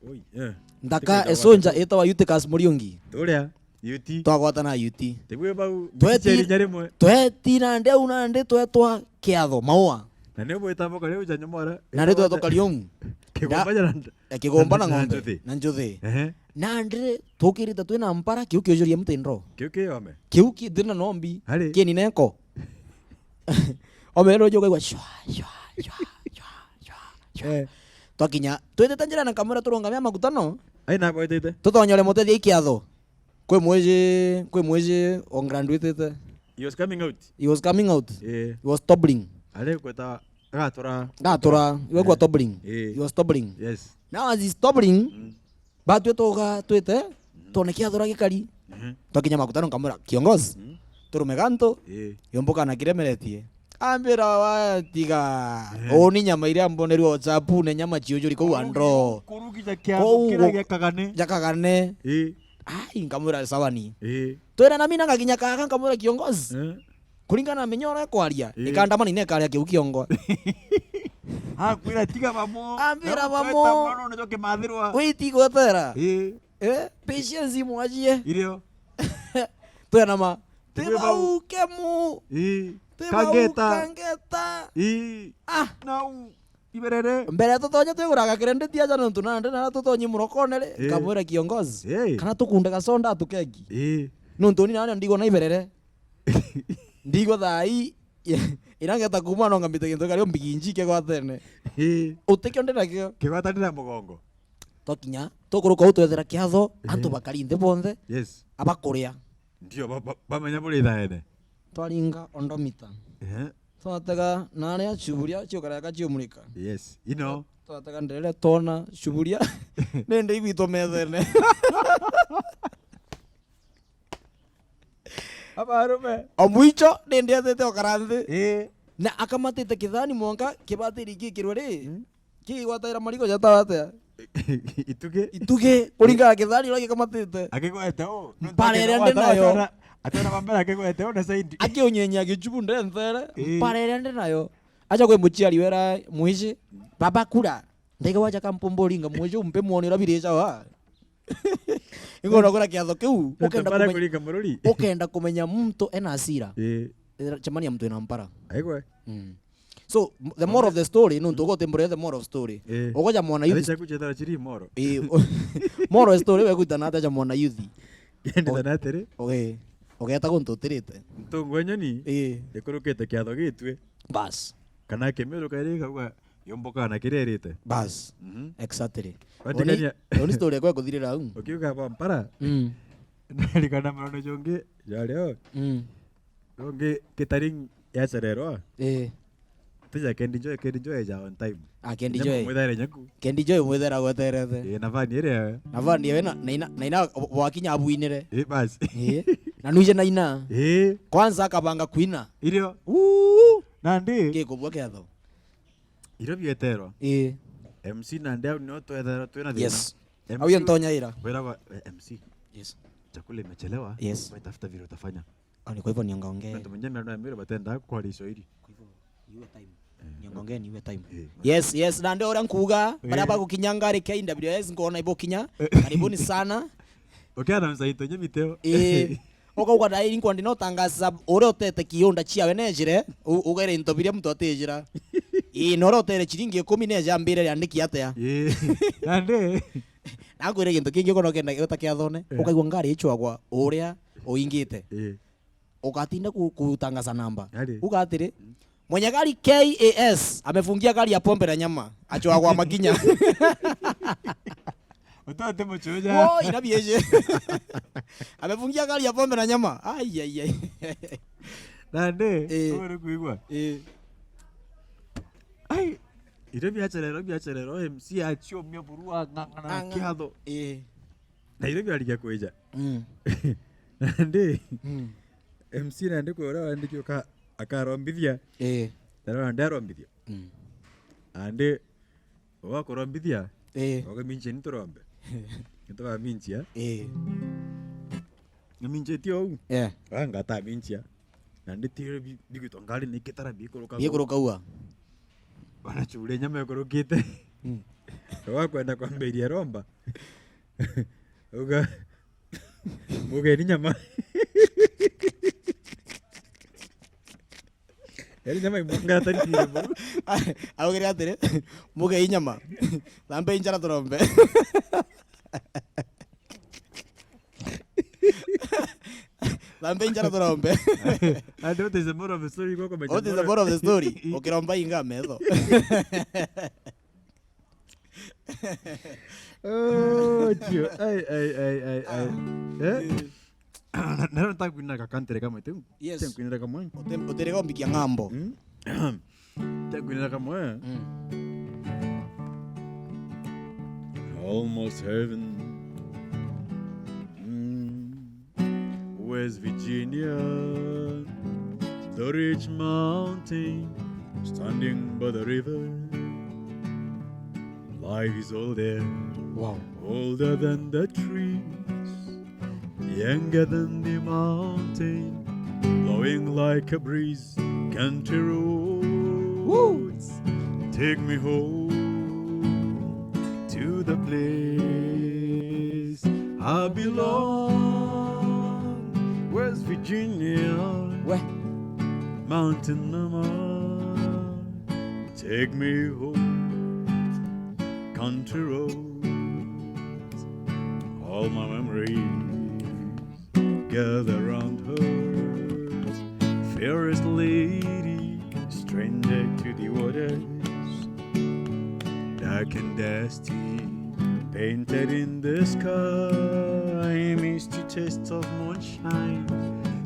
Oi, yeah. Nthaka Tika esoja itawa Eutychus Muriungi. Turia, Yuti. Twagwata na Yuti. Tigwe bau, Tweti-, mbicheri nya rimwe. Tweti na ndeu na ndi twetwa kiatho, maua. Na ni bwita boka riu ja nyomora. Na ndi twetwa Kariumu. Kigomba ja nda. Eh, Kigomba na Na ng'ombe. Njuthi. Na njuthi. Ehe. Na ndi tukirite twina mpara, kiu kiujuria mtindo. Kiu kiome. Kiu ki-, thina nombi. Hari. Kini neko. Omerwe jugagwa shwa, shwa, shwa, shwa, shwa, shwa. Eh. Twakinya, twitite njira na kamera turungamia makutano. Ai, na gwetete. Tutonyore mutethia ikiatho. Kwi mwiji, kwi mwiji on ground witite. He was coming out. He was coming out. Eh. He was stumbling. Ale kweta gatura. Gatura. Iwe kwa Eh. stumbling. Eh. He was stumbling. Yes. Now as he's stumbling, Mm. Batwi tuga twite, twone kiathura gikari. Mhm. Twakinya makutano nkamwira, "Kiongozi, Mhm. turume gantu, Ii. yomboka na kiremeretie." Ambira, "Wa tiga, Ehe. uni nyama iria mbonerwe WhatsApp, ne nyama ciujuri kuu andro." Kurugi ja kiatho Kuu kiria gu-, gia Kagane. Ja Kagane. Ii. Ai, nkamwira, "Sawa ni." Ii. Twira na mina ngakinya kaka nkamwira, "Kiongozi." Eh. Kuringana na minyoro ekwaria, Ii. ikandamana ine ikaria kiu kiongo. Akwira, "Tiga bamo." Ambira, Na bamo. Ukweta mwana unacho kimathirwa. Witi gwetera. Ii. Eh, patience mwajie. Irio. Twenama. Tigwe bau. Tibau kemu. Ii. Tibau Kangeta. Kangeta. Ii. Ah. Nau. Iberere. Mbere tutonye twiguraga credit aja nontu nandi na tutonye murokone ri, Ii. nkamwira kiongozi. Ii. Kana tukunde gasonda tukegi. Ii. Nontu ni nani ndigwa na iberere. Ndigwa thaa ii, ira ngeta kuuma no ngambite gintu kario mbigi njike gwatene. Ii. Utikio ndi nakio. Kigwata ndira mugongo. Twakinya, tukuruka u twethera kiatho, Ehe. antu bakari nthi bonthe, Yes. abakuria. Ndio, ba-, ba-, bamenya buri thaene. Twaringa ondomita. Ehe. Twatega, naria cuburia ciukareka ciumurika. Yes, ino. Twatega ndere twona cuburia. Nindi igwitwo methene. Abarume. O mwicho, nindi ethete okara nthi. Ii. Na akamatite kithani mwanka kibatiri gikirwe ri. Mm. Kigwataira mariko jatawa atia? Itugi. Itugi, kuringana na kithani uria gikamatite. Akigwete u. Mpara iria ndi nayo. Atona bambere akigwete u na saidi. Akiunyenyia gichubu ndenthere. Ii. Mpara iria ndi nayo. Aja kwi muciari wera mwici. Baba kura. Ndege waja kampumburi nga mwici umpe mwoni uria birica wa. Ingona kura kiatho kiu. Ukenda kumenya, kuringa mururi. Ukenda kumenya muntu ena hasira. Ii. Cemania mtu ena mpara. Aigwe. Mm. So, m-, the moral of the story, nontu ugotimbura the moral of story. Eh. Ugoja mwana youth. Acha kuchetara chiri moral. Eh, moral of story we kwitana ata ja mwana youth. Yenditana atiri? Okay. Ugeta guntu utirite. Ntungu enyoni. Eh. Ikurukite kiatho gitwe. Bas. Kana kimiru kairi kauga yomboka na kirerite. Bas. Mhm. Exactly. Watigania. Oni, oni story kwa kuthirira au. Ukiuga ba mpara. Mm. Ndirikana murano jongi, jari o. Mm. Jongi catering yacererwa. Eh. Tija Kendi Joy, Kendi Joy eja on time. Ah, Kendi Joy. Mwithere nyaku. Kendi Joy mwithera gweterete. Eh, na van iri ewe. Na van iri na, na ina, na ina wakinya abwinire. Eh, basi. Eh. Na nuije na ina. Eh. Kwanza akabanga kuina. Irio. Uu. Nandi. Gikubwa kiatho. Irio bieterwa. Eh. M C nandi au nio twetherwa twina thina. Yes. M C au yo ntonya ira. Wira wa, eh, M C. Yes. Chakula imechelewa. Yes. Wewe tafuta vile utafanya. Ani kwa hivyo niongaongee. Na tumenye mwana mimi batenda kwa Kiswahili. Kwa hivyo iwe time. Eh. Niongaongee ni iwe time. Eh. Yes, yes, na ndio uria nkuga, eh, baria bagukinya ngari K W S nkona ibukinya. Eh. Karibuni sana. Ukiana msaito nye miteo. Eh. Ukauga, "Ndai nkwa ndinotangaza uria utete kiunda ciawe nejire, u-, ugere into biria muntu atijira." Ii, na uria utere ciringi ikumi neja ambire riandiki atia? Ii. Nandi? Nakwire gintu kingi ukona ukenda gwita kiathone, eh, ukaigua ngari ichwagwa uria uingite. Ii. Ugatinda ku-, kutangaza namba. Ari. Uga atiri, mm. Mwenye gari K A S amefungia gari ya pombe na nyama, achwagwa makinya. Utote muchuja. Wo, ina bieje. Amefungia gari ya pombe na nyama. Ai, ai, ai. Nandi, eh, uri kuigua? Eh. Ai, irio biacherero, biacherero, M C achiomia burua ng'ang'ana. Ang'a-, kiatho. Eh. Na irio biarikia kwija. Mm. Nandi, mm, M C nandi kwi uria wandiki uka-, akarombithia. Eh. Na riu nandi arombithia. Mm. Nandi, ugakurombithia, eh, ugaminchia ni turombe. Ni turaminchia. Eh. Naminchitie uu. Eh. Aa, ngataminchia. Nandi tiri bi-, bigwitwa ngari ni kitara bikuruka. Bikuruka ua. Banachuria nyama ikurukite. Mm. Wakwenda kwambiria romba. Uga, mugeni nyama. Eri nyama imwanga atari kire buru. Augire atiri, "Mugei nyama. Thambei njara turombe." Thambei njara turombe. And what is the moral of the story? What is the moral of the story? Ukiromba inga metho. Oh, tio. Ai, ai, ai, ai, ai. Eh? Na, na, ntakwina kakantere kamwe tu. Yes. Ntakwina kamwe. Uti-, utiriga umbikia ng'ambo. Mm? Ntakwina kamwe. Mm. Almost heaven. Mm. West Virginia, the rich mountain, standing by the river. Life is older, wow, older than the trees, younger than the mountain, blowing like a breeze. Country roads, take me home to the place I belong. West Virginia, we, mountain mama, take me home. Country roads, all my memories gather round her. Fairest lady, stranger to the waters, dark and dusty, painted in the sky, misty taste of moonshine,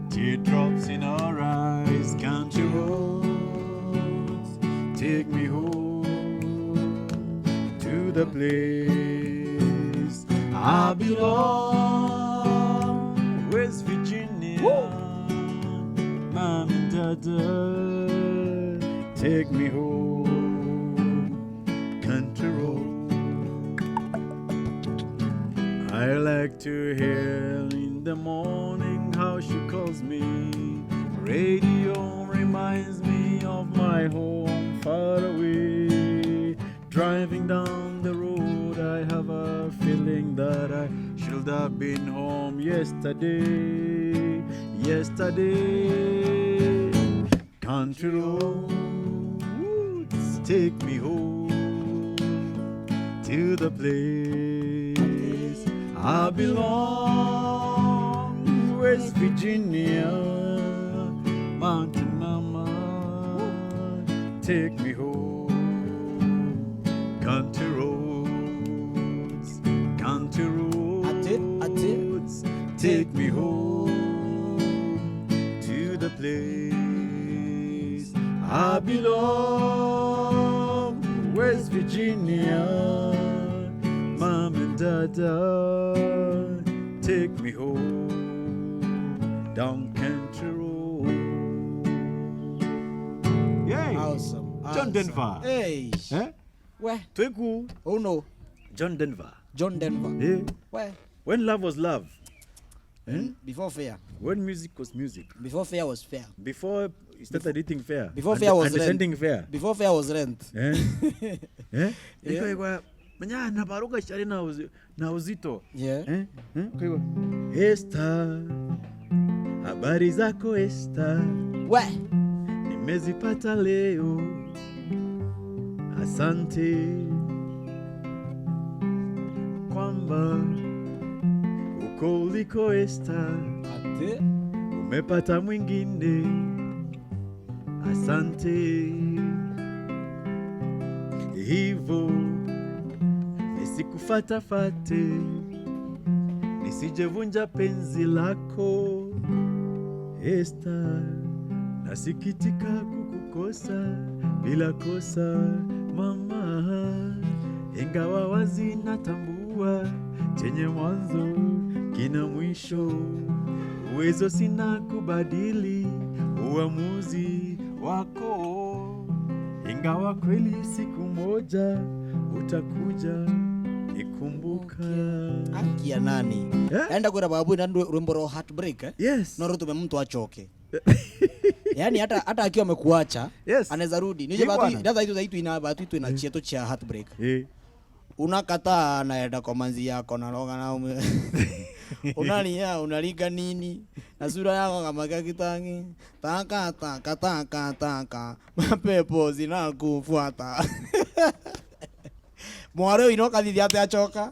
teardrops in her eyes. Country roads, take me home to the place I belong. West Virginia, mom and dad, take me home. Country road. I like to hear in the morning how she calls me. Radio reminds me of my home far away. Driving down the road, I have a feeling that I should have been home yesterday. Yesterday. Country roads, take me home to the place I belong. West Virginia, mountain mama, take me home. Country roads, country roads, ati, ati, take me home to the place I belong. West Virginia, mom and dad, take me home down country road. Yay! Awesome. John Denver. Hey. Eh? We. Tweku. Oh no. John Denver. John Denver. Eh. We. When love was love. Eh? Mm, before fair. When music was music. Before fair was fair. Before you started eating fair. Before fair was rent. Before fair was rent. Eh? Eh? Ikaigwa, menya na baruga ciari na uzi-, na uzito. Yeah. Eh? Eh? Ukaigwa, Esther, habari zako Esther? We. Nimezipata leo. Asante kwamba uko uliko Esther. Ati? Umepata mwingine. Asante. Hivyo nisikufatafate, nisijevunja penzi lako. Esther, nasikitika kukukosa bila kosa, mama. Ingawa wazi natambua chenye mwanzo kina mwisho. Uwezo sina kubadili uamuzi wako, ingawa kweli siku moja utakuja nikumbuka. Akia nani? Eh? Enda kwira babu ina ndwe-, rwimbo rwa heartbreak, eh? Yes. No rutume mtu achoke. Yani hata, hata akiwa amekuacha, yes, anaweza rudi. Nije. Ni batu, bwana. Ndatha itu, itu ina batu itu ina, eh, chieto cha heartbreak. Eh. Unakataa naenda kwa manzi yako na roga na ume-, unalia, unalinga nini? Na sura yako kama kia kitangi. Taka, taka, taka, taka. Mapepo zinakufuata. Mwari uyu no kathithia ate achoka.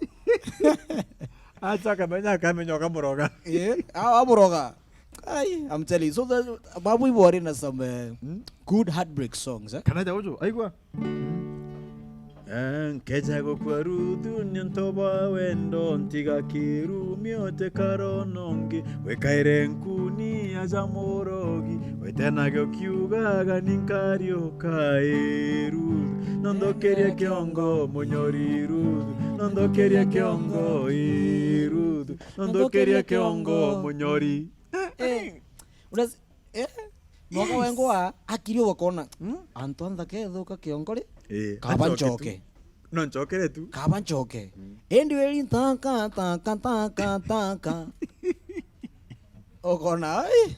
Acha kamenya, kamenya ukamuroga. Eh, awa amuroga. Ai, I'm telling you. So the, babu ibo ari na some, eh, hmm? Good heartbreak songs, eh? Kana ja uju, aigua? Eh, nkeja gukua Ruthu ni untu bwa wendo, ntiga kirumi utikara unongi, wikaire nkuni aja murogi, witenage ukiugaga ni nkariuka, ii Ruthu, nonthukirie kiongo munyori Ruthu, nonthukirie kiongo, ii Ruthu, nonthukirie kiongo munyori. Eh, unas-, eh, mwaka, yes, wengwa akiri ugakona, hmm? Antu antha kethuka kiongori, eh, kaba nchoke tu. Nchoke. No nchokere tu. Kaba nchoke. Hmm. Indi weri taka, taka, taka, taka. Ukona, ai,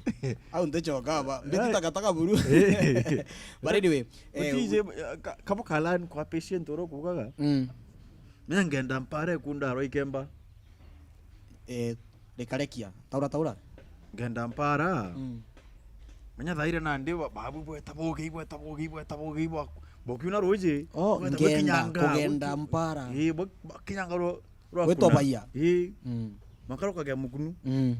au ntichoka ba. Mbiti, ai, taka, taka buru. Eh. But anyway, eh, utije, u- ka-, kabo kalan kwa patient oro kugaga. Mm. Menya ngenda mpare kunda aro ikemba. Eh, rikarekia. Taura, taura. Ngenda mpara. Mm. Menya thaire nandi ba-, babu bweta bugi, bweta bugi, bweta bugi, bwa-, bukiuna ruji. Oh, bweta ngenda, bukinyanga, kugenda buki-, mpara. Ii, bu-, bakinyanga ru-, rwa gwitobaia. Kuna. Ii. Mm. Makaro kagea mukunu. Mm.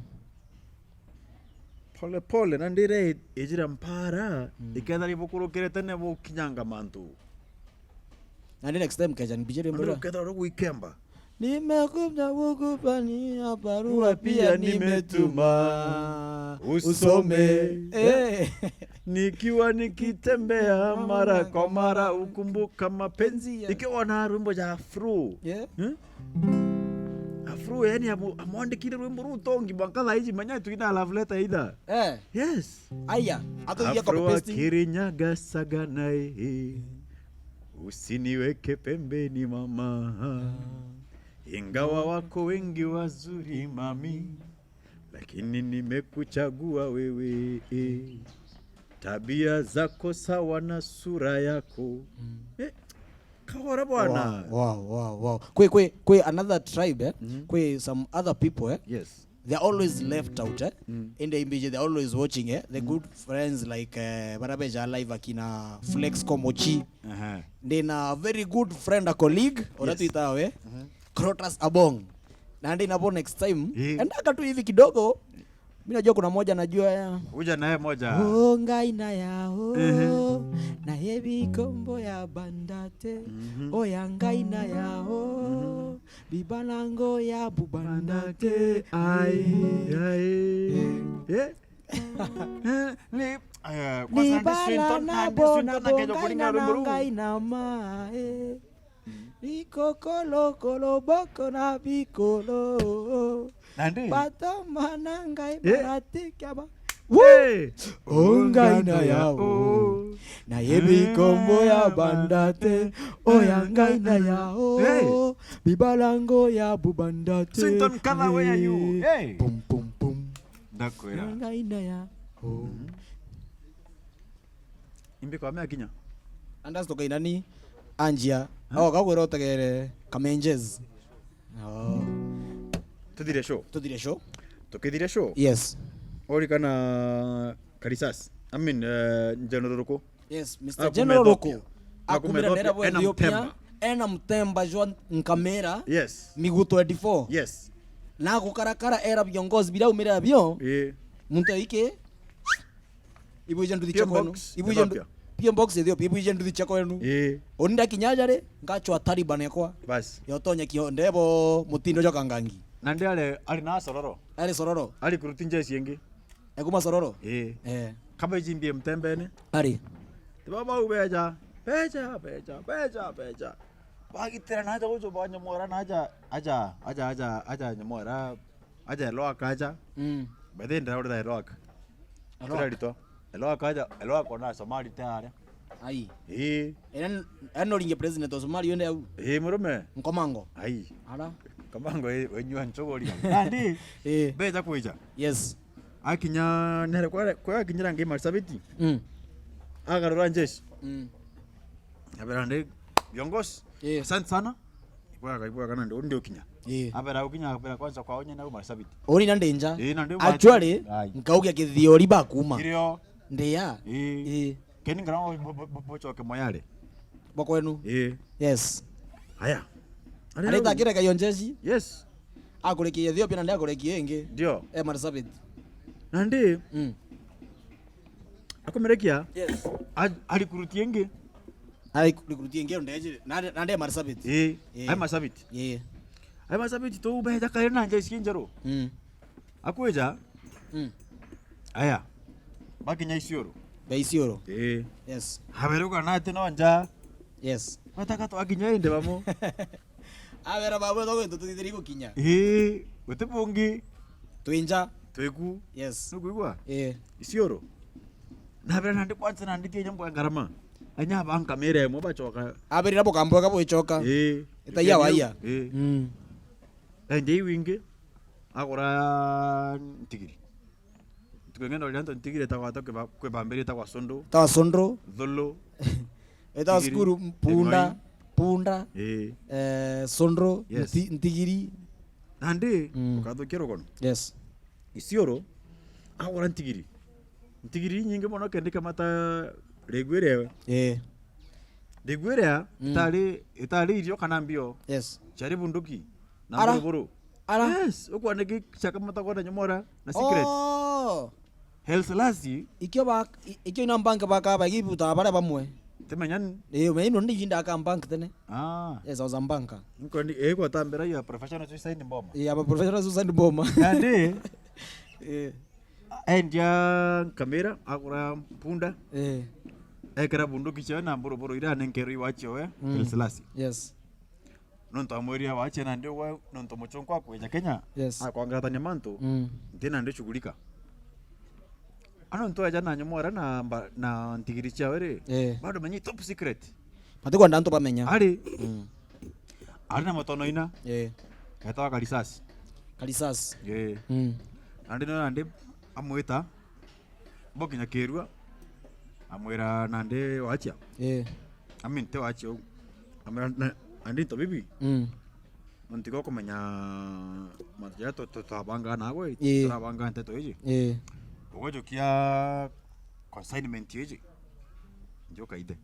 Pole pole, na ndire ijira mpara, mm, ikethira ibukurukire tene bukinyanga mantu. Na ndi next time keja nibijire. Na mbura ndire ukethira uri gwikemba. Nimekuja kukufanyia barua pia nimetuma. Usome. Eh. Nikiwa nikitembea mara kwa mara ukumbuka mapenzi ya. Ikiwa na rwimbo ja afro. Yeah. Hmm? Afro, yani, amu-, amwandikire rwimbo ruu tongi, mwanka thaa iji manya twina love letter either. Eh. Yes. Aya, atuthia copy paste. Afro wa Kirinyaga saga nae. Usiniweke pembeni mama. Ingawa wako wengi wazuri mami, lakini nimekuchagua wewe. Tabia zako sawa na sura yako. Mm. Eh, kahora bwana. Wow, wow, wow, wow. Kwi, kwi, kwi another tribe, eh? Mm. Kwi some other people, eh? Yes. They're always left out, eh? Mm. Indi imbiji, they're always watching, eh? The, mm, good friends like, eh, bara beja live akina Flex Komochi. Aha. Ndina a very good friend, a colleague, ora, yes, twitawe. Mhm. Crotus Abong. Na ndi nabo next time. Eh. Endaka tu hivi kidogo. Mimi najua kuna moja najua ya. Uja naye moja. Oh, Ngai na ya, oh. Ehe. Na ye bikombo ya bandate. Mhm. Oh, ya Ngai na ya, oh. Mhm. Bibalango ya bubandate. Bandate. Ai, ai. Eh? Eh, ni, eh, kwanza Nibala Swinton, na Andy bona Swinton akeja bongaina kuringa na rwimbo ruu. Ngai na ma, eh. Bikokolokolo boko na bikolo. Nandi? Batoma na Ngai, eh, baratika ba. Woo! Eh! O Ngai na yao. Na ye bikombo ya bandate. O ya Ngai na yao. Eh! Bibalango ya bubandate. Swinton Kala, where are you? Eh! Hey! Pum, pum, pum. Ndakwira. Ya Ngai na yao. Mhm. Imbi kwa mea kinya. Andas toka inani anjia. Huh? Au kagwira utegere Kamenjes. Oh. Tuthire show. Tuthire show. Tukithire show. Yes. Ori kana Karisas. I mean, uh, General Ruku. Yes, Mister General Ruku. Akumethopia. Akumira nera bwa Ethiopia. Ena Mtemba. Ena Mtemba jwa Nkamera. Yes. Migu twenty-four. Yes. Na gukarakara era viongozi bila umira bio. Eh. Muntu aike. Ibwije nduthi cia kwenu. Ibwije ndu-, P M Box Ethiopia. Ibwije nduthi cia kwenu. Ii. Uni ndakinya aja ri, ngachwa Taliban yakwa. Basi. Yotonya kio ndebo mutindo jwa kangangi. Na ndi ari, ari na Sororo. Ari Sororo. Ari kuruti njeci ingi. Ekuma Sororo? Ii. Eh. Kabeji mbie Mtembene. Ari. Tiba bau beja. Beja, beja, beja, beja. Bagitira na aja gucu banyomora na aja, aja, aja, aja, aja nyomora. Aja Elwaka aja. Mm. By the way, ndiraurira Eloak. Eloak. Turaritwa. Eloak aja, Eloak ona Somali te aria. Ai. Ii. Ena, ena uringe president wa Somali yonde au. Ii, murume. Nkomango. Ai. Ara. Kamango, ii, wenyua nchogori. Nandi. Ii. Beja kwija. Yes. Akinya nere kwa, kwa akinyira ngi Marsabit. Mm. Agarura njeshi. Mm. Abera ndi, viongozi. Ii. Asante sana. Ibwaga, ibwaga, na ndio, ndio kinya. Ii. Abera ukinya, abera kwanza kwa onye na Marsabit. Uni na ndenja. Ii, na ndio. Actually, ai, nkaugia kithiori bakuma. Irio. Ndia. Ii. Ii. Keni ngara bo, bo, bo, bo, bocoke moyare. Bo kwenu? Ii. Yes. Haya. Areta kireka yo njeshi? Yes. Akurekia Ethiopia na ndia kurekia ingi. Ndio. E Marsabit. Nandi. Mm. Akumerekia? Yes. A-, arikuruti ingi. Arikuruti ingi ndeje. Nandi, nandi e Marsabit. Ii. Ii. Ai Marsabit. Ii. Ai Marsabit tu beja kare na njeshi njeru. Mm. Akwija. Mm. Aya. Bakinya Isiolo. Ba Isiolo. Ii. Yes. Aberuka nati no nja. Yes. Bataka twakinya indi bamo. Abera babo to gwetu tutithiri gukinya. Ii, guti bungi. Twinja. Twiku. Yes. Nukwigua? Ii. Isiolo. Nabera nandi kwanza nandi tie nyambo ya ngarama. Anya banka mere mo bacoka. Aberi nabo kamboga bwicoka. Ii. Ita ya waya. Ii. Mm. Endi iu ingi. Agura ntigiri. Ntuku ing'enda uria nto ntigiri etagwa to kiba-, kwibambiri etagwa Sondu. Etagwa Sondu. Thulu. Etagwa ntigiri, cukuru Punda, Eng'oi. Punda. Ii. Eh, Sondu, yes. Nti-, ntigiri. Nandi, mm, ukathukia rugono. Yes. Isiolo, agura ntigiri. Ntigiri inyingi mono kenda ikamata rigu iria. Ii. Rigu iria, mm, itari, itari irio kana mbio. Yes. Ciari bunduki. Na ara. Buruburu. Ara. Yes, ukwaniki ciakamata kwona nyomora na secret. Oh. Haile Selassie. Ikio ba, i-, ikio ina bank baka ba ibuta baria bamwe. Timenya ni. Eh, umenye ino ndi jinda aka bank tene. Ah. Yes, I was a banker. Nko ndi, eh, kwa tambira ya professional suicide bomber. Yeah, I'm a professional suicide bomber. Nandi. Eh. Endia nkamira, agura punda. Eh. Ekira bunduki ciawe na mburuburu iria anenkerwe iwacio we, mm, Haile Selassie. Yes. Nontu amwirire wache nandi ugwe, nontu muchunku akwija Kenya, yes, akwangatania mantu, mm, nti nandi shughulika. Ano ntu aja na nyomora na mba-, na ntigiri ciawe ri, eh, bado menye top secret. Matikwenda antu bamenya. Ari. Mm. Ari na mutono ina. Eh. Etawa Karisasi. Karisasi. Eh. Mm. Nandi no nandi amwita. Bokinya kirua, amwira nandi wachia. Eh. I mean, ti wachia u. Amwira na, nandi into bibi. Mm. Nontu igo kumenya mantu jaria tu-, tu-, twabangaa nagwe, ii, turabangaa nteto iji. Ii. Ugojukia consignment iji. Njuka ithe.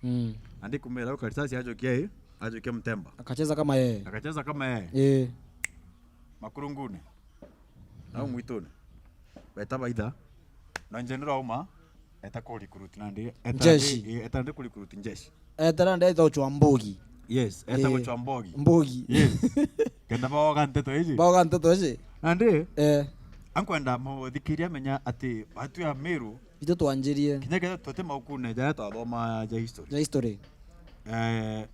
Mm. Nandi kumira u Karisasi ajukia i, ajukia Mtemba. Akacheza kama yeye. Akacheza kama yeye. Ii. Makurungune. Nau, mm, mwitune. Beta baitha. Na general auma, eta ku recruit nandi, eta njeshi. Nandi, eh, eta nandi ku recruit njeshi. Eta nandi eta uchwa mbogi. Yes, eta, eh, uchwa mbogi. Mbogi. Yes. Kenda baoga nteto iji. Baoga nteto iji. Nandi, eh, ankwenda muthikiria menya ati batu ya Meru. Itu twanjirie. Kinya kenda tuti maukune jaria twathoma ja history. Ja history. Eh,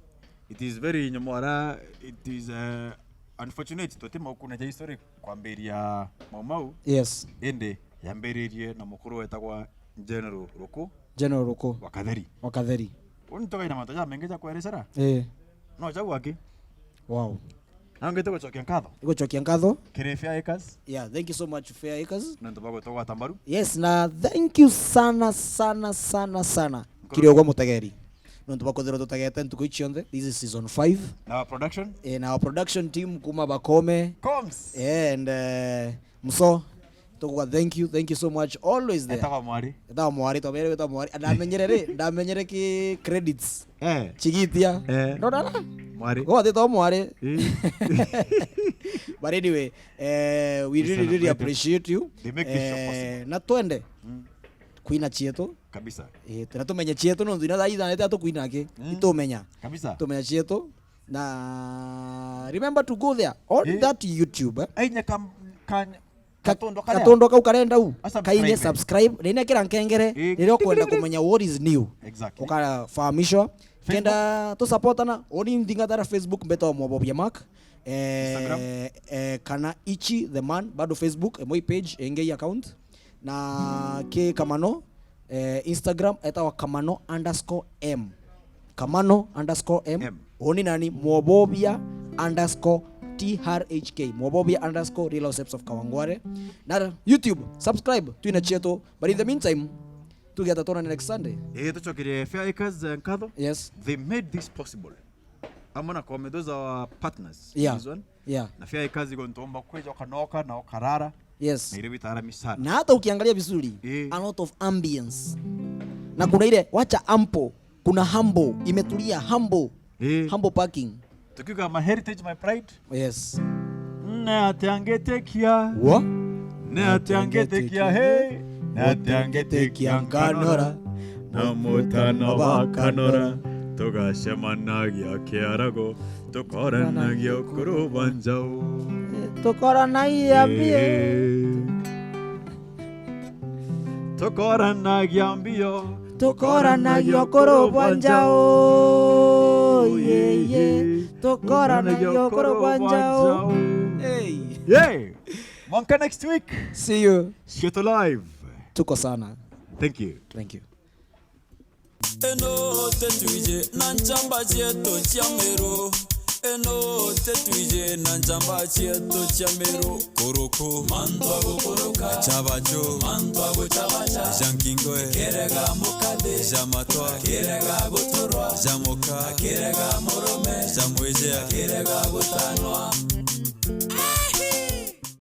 It is very nyomora, it is, eh, unfortunate tuti maukune ja history kwambiria Mau Mau. Yes. Indi yambiririe na mukuru wetagwa General Ruku. General Ruku. Wa Katheri. Wa Katheri. Uni tukaina mantu jamaingi ja kwerecera. Eh. No jau aki. Wow. Nangite gucokia nkatho. Igucokia nkatho. Kiri Fair Acres. Yeah, thank you so much, Fair Acres. Nontu bwa gutugwata mbaru. Yes, na thank you sana, sana, sana, sana. Nkuru. Kiri ugwe mutegeri. Nontu bwa kwithirwa tutegete ntuku ici cionthe. This is season five. Na our production? Eh, na our production team kuma Bakome. Coms. Eh, and, eh, Mso, tukuga thank you, thank you so much. Always there. Etagwa Mwari. Etagwa Mwari, twabere wetagwa Mwari. Ndamenyere ri, ndamenyere ki credits. Eh. Chigitia. Eh. Ndona ra? Mwari. Go atitwa Mwari. Eh. But anyway, eh, we really, really appreciate you. They make this show possible. Eh, na twende. Mm. Kwina chietu. Kabisa. Eh, tuna tumenye chietu nontu ina thaa ithanete atukwina ki. Mm. Itumenya. Kabisa. Tumenya chietu. Na remember to go there on that YouTube, eh. Ainya kam-, kan-, ka-, katondo karia. Katondo kau karenda u. A subscribe. Kaine subscribe. Nine kira nkengere. Eh, riria ukwenda kumenya what is new. Exactly. Ukafahamishwa. Facebook. Kenda tusupportana, oni nthingatara Facebook mbeta Mwabobia Mark. Eh, Instagram? Eh, kana Ichi the Man, bado Facebook, Emoi page, Engei account. Na ki Kamano, eh, Instagram, etawa Kamano underscore M. Kamano underscore M. M. Uni nani, Mwobobia underscore T R H K. Mwobobia underscore Real Housewives of Kawangware. Na YouTube, subscribe, twina cietu. But in the meantime, tugeta tuonane next Sunday. Eh, tucokerie Fair Acres, eh, nkatho. Yes. They made this possible. Amwe na Kome, those are our partners. Yeah. This one. Yeah. Na Fair Acres iko ntomba kweja ukanoka na ukarara. Yes. Na ile witaara misara. Na hata ukiangalia vizuri, eh, a lot of ambience. Na kuna ile, wacha ample, kuna humble, imetulia, humble. Eh. Humble parking. Tukiuga my heritage, my pride. Yes. Ne atiangitikia. Wo? Ne atiangitikia, hey. Ne atiangitikia nkanora. Na mutano wa kanora. Tugacemanagia kiarago. Tukoranagia ukuru bwa njau. Tukoranagia bie. Eh. Tukoranagia mbio. Tukoranagia ukuru bwa njau. Yeah, yeah. Tukoranagia ukuru bwa njau. Hey. Yeah. Mwanka next week. See you. Shieto live. Tuko sana. Thank you. Thank you. Eno tetwije na nchamba cietu cia miru. Eno tetwije na nchamba cietu cia miru. Kuruku. Mantu a gukuruka. Chabacho. Mantu a guchabacha. Ja nkingoe. Kirega mukathi. Ja matwa. Kirega guturwa. Ja muka. Kirega murume. Ja mwijea. Kirega gutanwa.